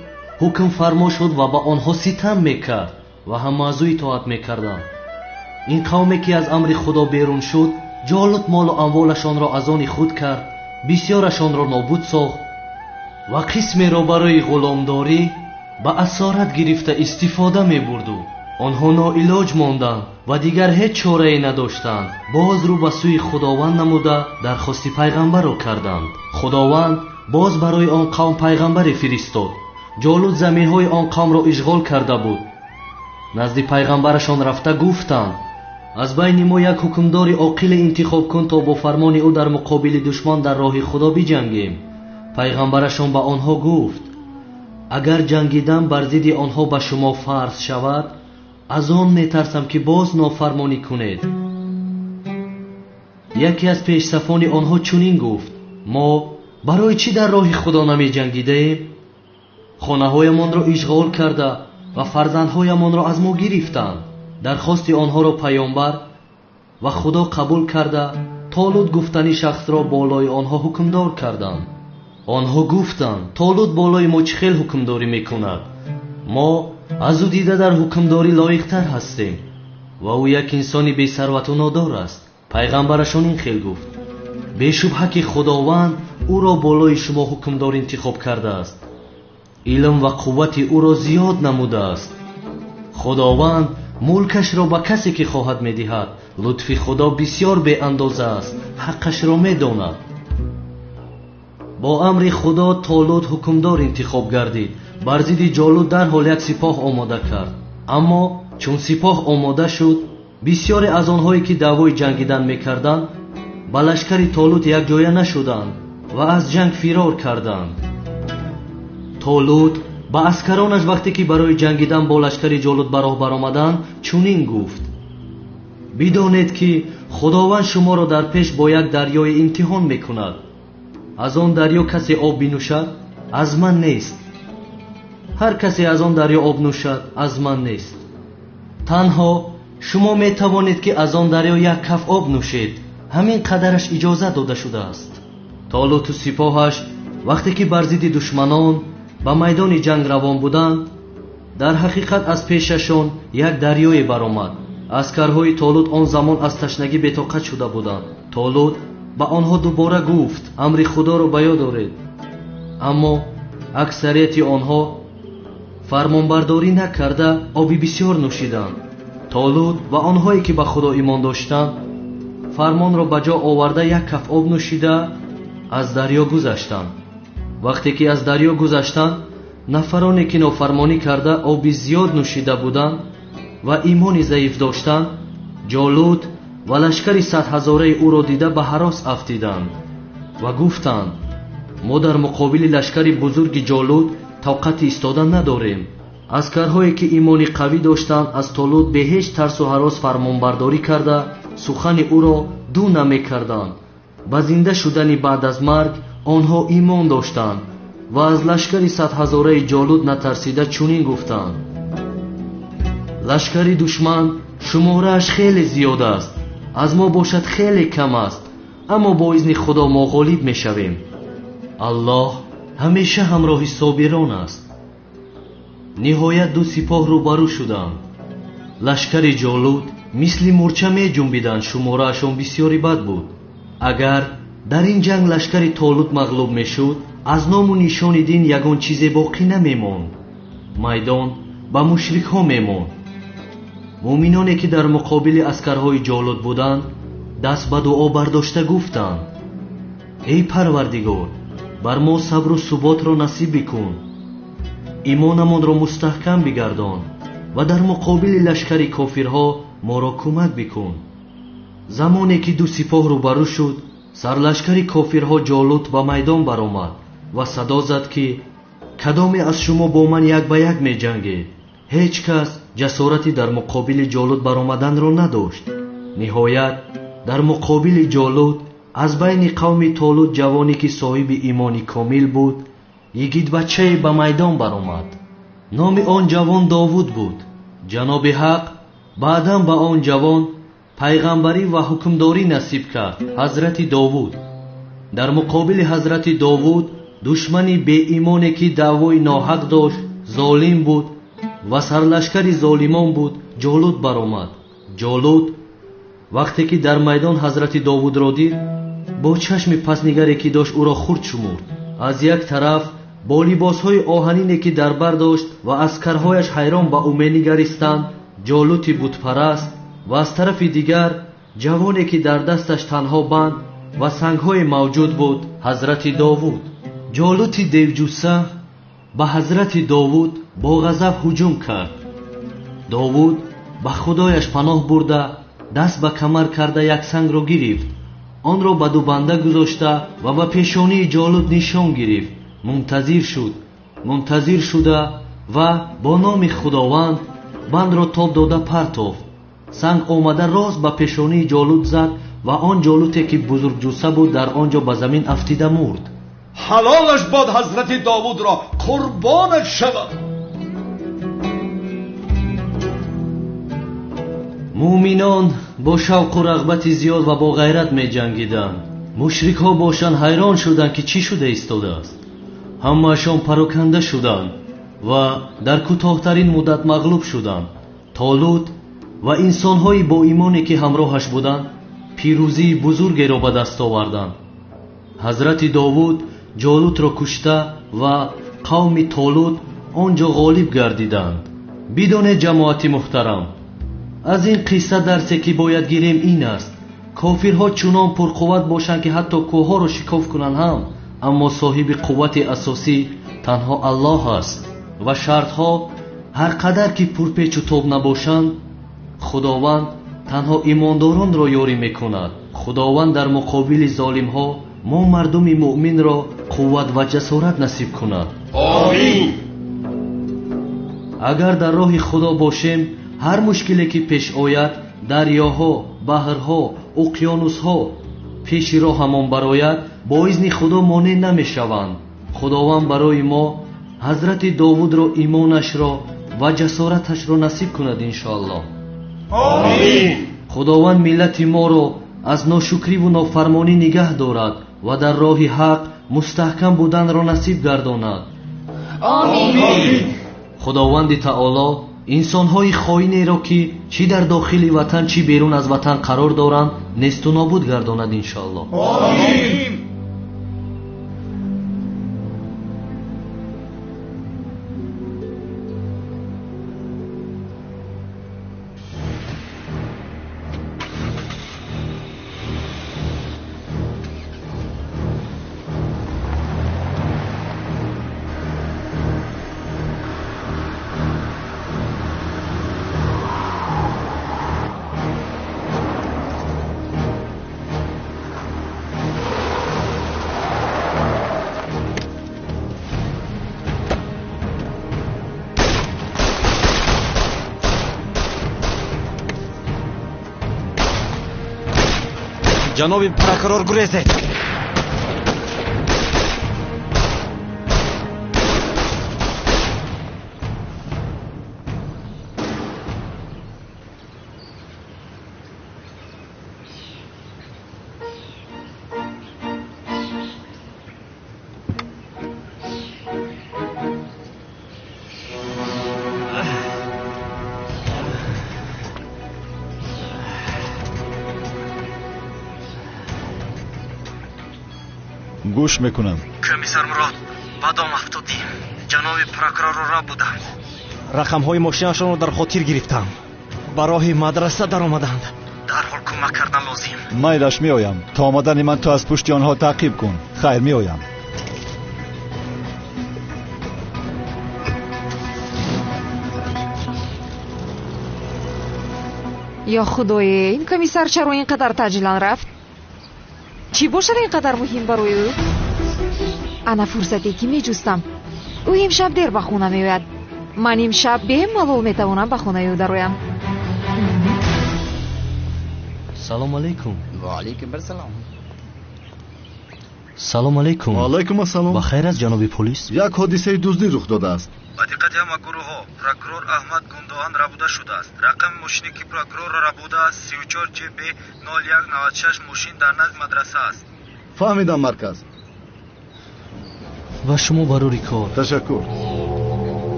ҳукмфармо шуд ва ба онҳо ситам мекард ва ҳама аз ӯ итоат мекарданд. Ин қавме ки аз амри Худо берун шуд, Ҷолут молу амволашонро аз они худ кард, бисёрашонро нобуд сохт ва қисмеро барои ғуломдорӣ ба асорат гирифта истифода мебурду. Онҳо ноилоҷ монданд ва дигар ҳеҷ чорае надоштанд. Боз рӯ ба сӯи Худованд намуда дархости пайғамбарро карданд. Худованд боз барои он қавм пайғамбаре фиристод. Ҷолут заминҳои он қавмро ишғол карда буд. Назди пайғамбарашон рафта гуфтанд: аз байни мо як ҳукмдори оқиле интихоб кун то бо фармони ӯ дар муқобили душман дар роҳи Худо биҷангем. Пайғамбарашон ба онҳо гуфт: агар ҷангидан бар зидди онҳо ба шумо фарз шавад, аз он метарсам ки боз нофармонӣ кунед. Яке аз пешсафони онҳо чунин гуфт: мо барои чӣ дар роҳи Худо намеҷангидаем? Хонаҳоямонро ишғол карда ва фарзандҳоямонро аз мо гирифтанд. Дархости онҳоро паёмбар ва Худо қабул карда, Толут гуфтани шахсро болои онҳо ҳукмдор карданд. Онҳо гуфтанд: Толут болои мо чӣ хел ҳукмдорӣ мекунад? Мо аз ӯ дида дар ҳукмдорӣ лоиқтар ҳастем ва ӯ як инсони бесарвату нодор аст. Пайғамбарашон ин хел гуфт: бешубҳа ки Худованд ӯро болои шумо ҳукмдор интихоб кардааст, илм ва қуввати ӯро зиёд намудааст. Худованд мулкашро ба касе ки хоҳад медиҳад. Лутфи Худо бисёр беандоза аст, ҳаққашро медонад. Бо амри Худо Толут ҳукмдор интихоб гардид. Бар зидди Ҷолут дарҳол як сипоҳ омода кард. Аммо чун сипоҳ омода шуд, бисёре аз онҳое ки даъвои ҷангидан мекарданд ба лашкари Толут якҷоя нашуданд ва аз ҷанг фирор карданд. Толут ба аскаронаш вақте ки барои ҷангидан бо лашкари Ҷолут ба роҳ баромаданд чунин гуфт: бидонед ки Худованд шуморо дар пеш бо як дарёи имтиҳон мекунад. Аз он дарё касе об бинӯшад, аз ман нест. Ҳар касе аз он дарё об нӯшад, аз ман нест. Танҳо шумо метавонед ки аз он дарё як каф об нӯшед. Ҳамин қадараш иҷоза дода шудааст. Толуту сипоҳаш вақте ки бар зидди душманон ба майдони ҷанг равон буданд, дар ҳақиқат аз пешашон як дарёе баромад. Аскарҳои Толут он замон аз ташнагӣ бетоқат шуда буданд. Толут ба онҳо дубора гуфт: амри Худоро ба ёд оред. Аммо аксарияти онҳо фармонбардорӣ накарда оби бисёр нӯшиданд. Толут ва онҳое ки ба Худо имон доштанд фармонро ба ҷо оварда як каф об нӯшида аз дарё гузаштанд. Вақте ки аз дарё гузаштанд, нафароне ки нофармонӣ карда оби зиёд нӯшида буданд ва имони заиф доштанд, Ҷолут ва лашкари садҳазораи ӯро дида ба ҳарос афтиданд ва гуфтанд: мо дар муқобили лашкари бузурги Ҷолут тоқати истода надорем. Аскарҳое ки имони қавӣ доштанд аз Толут бе ҳеҷ тарсу ҳарос фармонбардорӣ карда сухани ӯро ду намекарданд. Ба зинда шудани баъд аз марг онҳо имон доштанд ва аз лашкари садҳазораи Ҷолут натарсида чунин гуфтанд: лашкари душман шуморааш хеле зиёд аст, аз мо бошад хеле кам аст, аммо бо изни Худо мо ғолиб мешавем. Аллоҳ ҳамеша ҳамроҳи собирон аст. Ниҳоят ду сипоҳ рӯбарӯ шуданд. Лашкари Ҷолут мисли мурча меҷунбиданд, шумораашон бисёри бад буд. Агар дар ин ҷанг лашкари Толут мағлуб мешуд, аз ному нишони дин ягон чизе боқӣ намемонд. Майдон ба мушрикҳо мемонд. Муъминоне ки дар муқобили аскарҳои Ҷолут буданд, даст ба дуо бардошта гуфтанд: эй Парвардигор, бар мо сабру суботро насиб бикун, имонамонро мустаҳкам бигардон ва дар муқобили лашкари кофирҳо Моро кӯмак бикун. Замоне ки ду сипоҳ рӯбарӯ шуд, сарлашкари кофирҳо Ҷолут ба майдон баромад ва садо зад, ки кадоме аз шумо бо ман як ба як меҷангед? Ҳеҷ кас ҷасорати дар муқобили Ҷолут баромаданро надошт. Ниҳоят дар муқобили Ҷолут аз байни қавми Толут ҷавоне ки соҳиби имони комил буд, йигитбачае ба майдон баромад. Номи он ҷавон Довуд буд. Ҷаноби Ҳақ баъдан ба он ҷавон пайғамбарӣ ва ҳукмдорӣ насиб кард. Ҳазрати Довуд. Дар муқобили ҳазрати Довуд душмани беимоне ки даъвои ноҳақ дошт, золим буд ва сарлашкари золимон буд, Ҷолут баромад. Ҷолут вақте ки дар майдон ҳазрати Довудро дид, бо чашми паснигаре ки дошт ӯро хурд шумурд. Аз як тараф бо либосҳои оҳанине ки дар бар дошт ва аскарҳояш ҳайрон ба ӯ менигаристанд, Ҷолути бутпараст, ва аз тарафи дигар ҷавоне ки дар дасташ танҳо банд ва сангҳое мавҷуд буд, ҳазрати Довуд. Ҷолути девҷусса ба ҳазрати Довуд бо ғазаб ҳуҷум кард. Довуд ба худояш паноҳ бурда, даст ба камар карда як сангро гирифт, онро ба ду банда гузошта ва ба пешонии Ҷолут нишон гирифт. Мунтазир шуд, мунтазир шуда ва бо номи Худованд бандро тоб дода партофт. Санг омада рост ба пешонии Ҷолут зад ва он Ҷолуте ки бузургҷусса буд дар он ҷо ба замин афтида мурд. Ҳалолаш бод ҳазрати Довудро, қурбонаш шавад. Муъминон бо шавқу рағбати зиёд ва бо ғайрат меҷангиданд. Мушрикҳо бошанд ҳайрон шуданд, ки чӣ шуда истодааст. Ҳамаашон пароканда шуданд ва дар кӯтоҳтарин муддат мағлуб шуданд. Толут ва инсонҳои боимоне ки ҳамроҳаш буданд пирӯзии бузургеро ба даст оварданд. Ҳазрати Довуд Ҷолутро кушта ва қавми Толут он ҷо ғолиб гардиданд. Бидонед ҷамоати муҳтарам, аз ин қисса дарсе ки бояд гирем ин аст: кофирҳо чунон пурқувват бошанд, ки ҳатто кӯҳҳоро шикоф кунанд ҳам, аммо соҳиби қуввати асосӣ танҳо Аллоҳ аст ва шартҳо ҳар қадар ки пурпечу тоб набошанд, Худованд танҳо имондоронро ёрӣ мекунад. Худованд дар муқобили золимҳо мо мардуми муъминро қувват ва ҷасорат насиб кунад. Омин. Агар дар роҳи Худо бошем, ҳар мушкиле ки пеш ояд, дарёҳо, баҳрҳо, уқёнусҳо пеши роҳамон барояд, бо изни Худо монеъ намешаванд. Худованд барои мо ҳазрати Довудро имонашро ва ҷасораташро насиб кунад иншоаллоҳ. Омин. Худованд миллати моро аз ношукриву нофармонӣ нигаҳ дорад ва дар роҳи ҳақ мустаҳкам буданро насиб гардонад. Омин. Худованди таоло инсонҳои хоинеро ки чӣ дар дохили ватан, чӣ берун аз ватан қарор доранд, несту нобуд гардонад иншоаллоҳ. Омин. Ҷаноби прокурор, гурезед! Гӯш мекунам. Комиссар Мурод, ба дом афтодӣ. Ҷаноби прокурорро ра буданд. Рақамҳои мошинашонро дар хотир гирифтам. Ба роҳи мадраса даромаданд. Дарҳол кӯмак кардан лозим. Майлаш, меоям. То омадани ман ту аз пушти онҳо таъқиб кун. Хайр, меоям. Ё худое, ин комиссар чаро ин қадар таъҷилан рафт? Чӣ бошад ин қадар муҳим барои ӯ? Ана фурсате ки меҷустам. Ӯ имшаб дер ба хона меояд. Ман имшаб бемалол метавонам ба хонаи ӯ дароям. Салом алейкум. Ва алейкум ассалом. Салом алейкум. Ва алейкум ассалом. Ба хайр аст, ҷаноби полис? Як ҳодисаи дуздӣ рух додааст. Ба диққати ҳама гурӯҳҳо, прокурор Аҳмад Гундоған рабуда шудааст. Рақами мошине ки прокурорро рабудааст 34 ЧБ 0196, мошин дар назди мадраса аст. Фаҳмидам, марказ. Ва шумо барори кор. Ташаккур.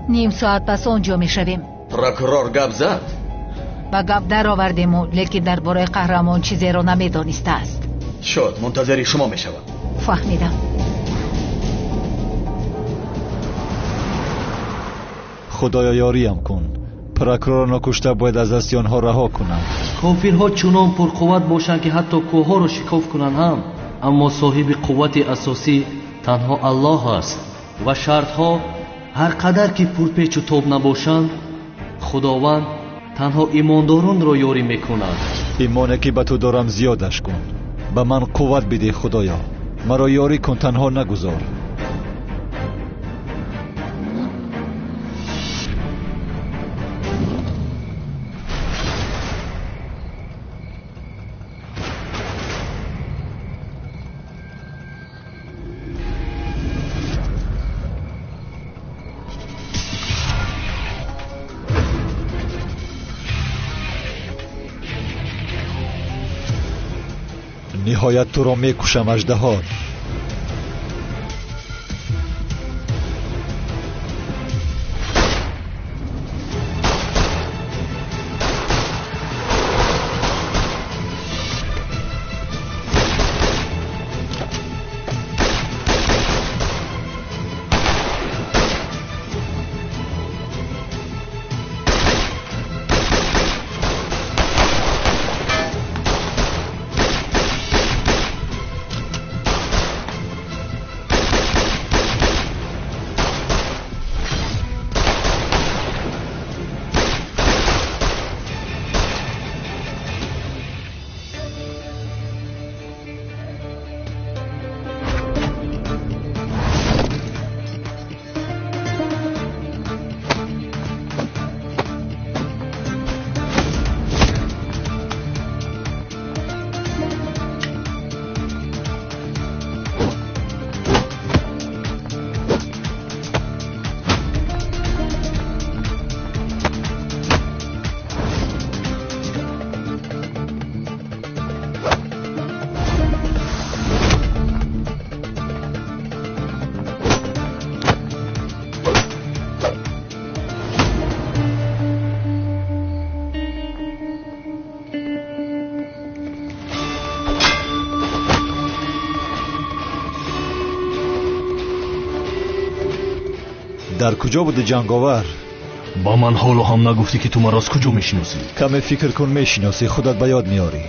Ним соат пас он ҷо мешавем. Прокурор гап зад? Ба гап даровардему, лекин дар бораи қаҳрамон чизеро намедонистааст. Шуд, мунтазири шумо мешавам. Фаҳмидам. Худоё, ёриям кун. Прокурорро нокушта бояд аз дасти онҳо раҳо кунам. Кофирҳо чунон пурқувват бошанд, ки ҳатто кӯҳҳоро шикоф кунанд ҳам, аммо соҳиби қуввати асосӣ танҳо Аллоҳ аст ва шартҳо ҳар қадар ки пурпечу тоб набошанд, Худованд танҳо имондоронро ёрӣ мекунад. Имоне ки ба ту дорам зиёдаш кун. Ба ман қувват бидеҳ, Худоё. Маро ёрӣ кун, танҳо нагузор. Ниҳоят туро мекушам, аждаҳо. Дар куҷо буди, ҷанговар? Ба ман ҳоло ҳам нагуфтӣ, ки ту маро аз куҷо мешиносӣ. Каме фикр кун, мешиносӣ, худат ба ёд меорӣ.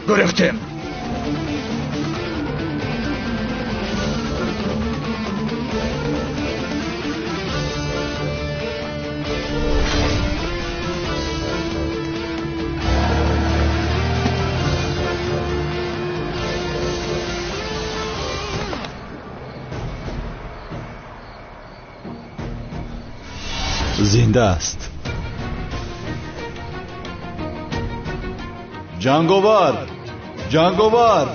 Гурехтем. Зинда аст. Ҷанговар! Ҷанговар!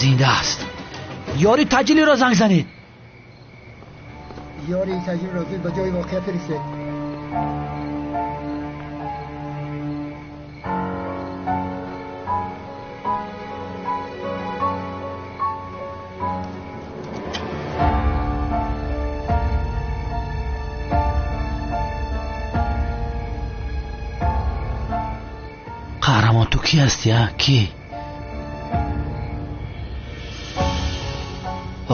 Зинда аст. Ёри таҷилиро занг занед. Ёри таҷилиро зуд ба ҷои воқеа фиристед. Қаҳрамон, ту кӣ ҳастӣ, а? Кӣ?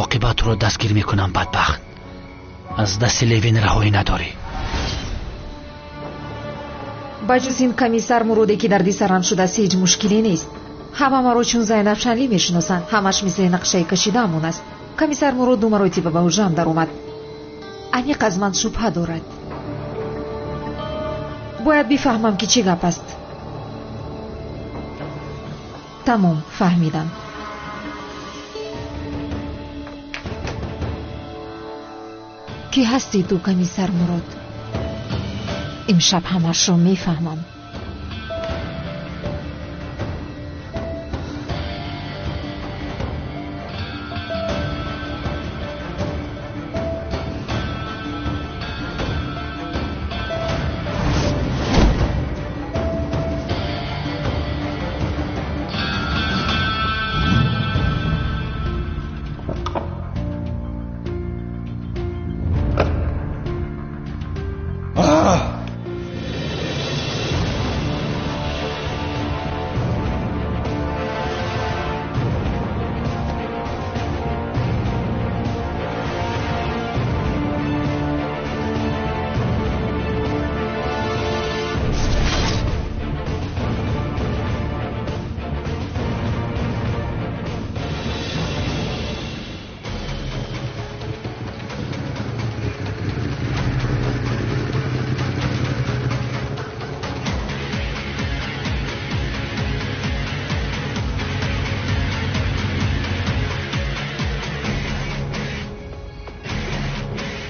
Оқибат туро дастгир мекунам, бадбахт. Аз дасти Левин раҳоӣ надорӣ. Ба ҷуз ин комиссар Муроде ки дарди сарам шудааст, ҳеҷ мушкиле нест. Ҳама маро чун Зайнаб Шанлӣ мешиносанд. Ҳамаш мисли нақшаи кашидаамон аст. Комиссар Мурод ду маротиба ба ҳуҷраам даромад. Аниқ аз ман шубҳа дорад. Бояд бифаҳмам ки чӣ гап аст. Тамом, фаҳмидам. Кӣ ҳастӣ ту, комиссар Мурод? Имшаб ҳамашро мефаҳмам.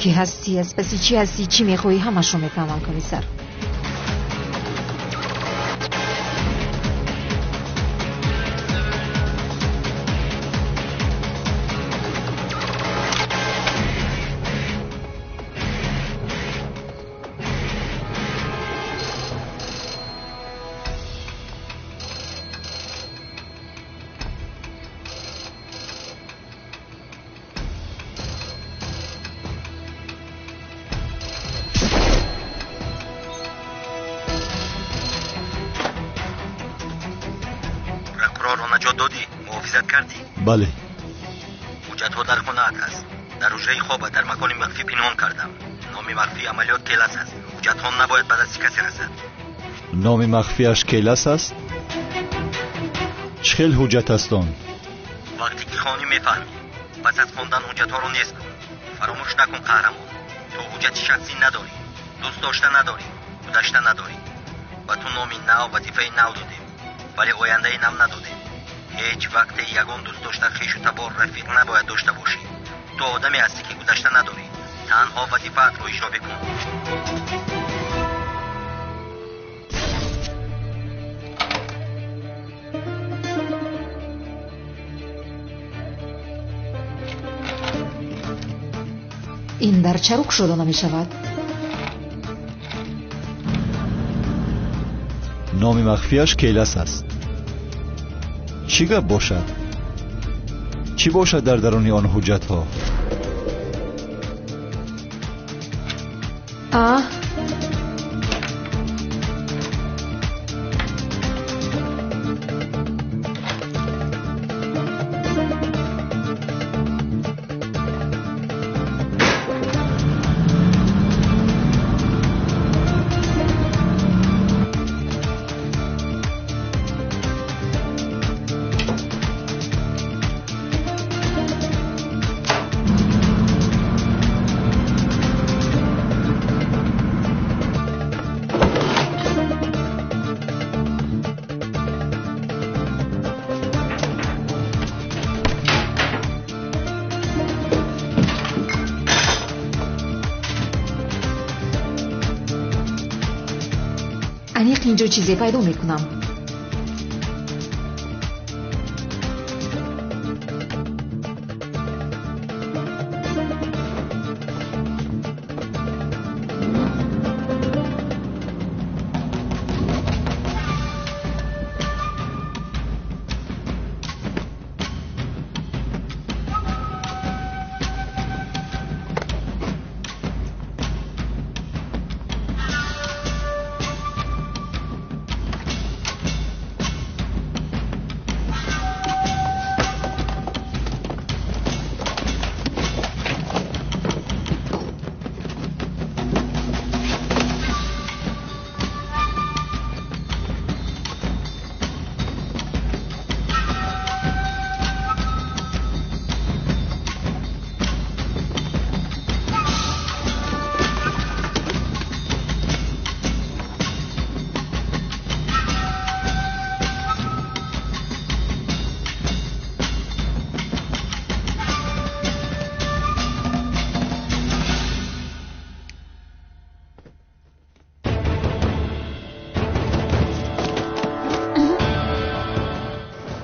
Кӣ ҳастӣ, аз паси чӣ ҳастӣ, чӣ мехоҳӣ, ҳамашро мефаҳмам, комиссар. Бале. Ҳуҷҷатҳо дар хонаат аст. Дар ҳуҷраи хоба дар макони махфӣ пинҳон кардам. Номи махфии амалиёт Келас аст. Ҳуҷҷатҳо набояд ба дасти касе расад. Номи махфиаш Келас аст? Чӣ хел ҳуҷҷат аст он? Вақте ки хонӣ мефаҳмӣ. Пас аз хондан ҳуҷҷатҳоро нест кун. Фаромӯш накун, қаҳрамон. Ту ҳуҷҷати шахсӣ надорӣ, дӯст дошта надорӣ, гузашта надорӣ. Ба ту номи нав, вазифаи нав додем, вале ояндаи нав надодем. Ҳеҷ вақте ягон дӯст дошта, хешу табор, рафиқ набояд дошта бошӣ. Ту одаме ҳастӣ ки гузашта надорӣ. Танҳо вазифаатро иҷро бикун. Ин дар чаро кушода намешавад? Номи махфиаш Келас аст. Чӣ гап бошад? Чӣ бошад дар даруни он ҳуҷҷатҳо? А? Аниқ инҷо чизе пайдо мекунам.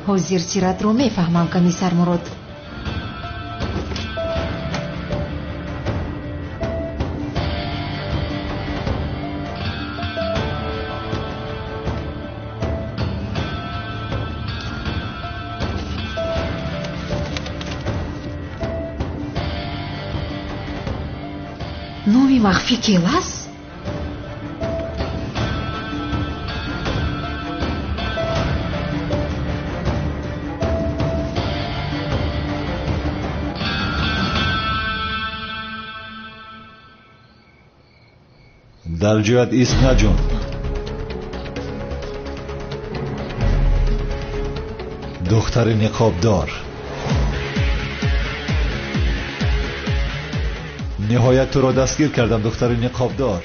Ҳозир сиратро мефаҳмам, комиссар Мурод. Номи махфӣ Келас? Дар ҷоят ист наҷун. Духтари ниқобдор. Ниҳоят туро дастгир кардам, духтари ниқобдор.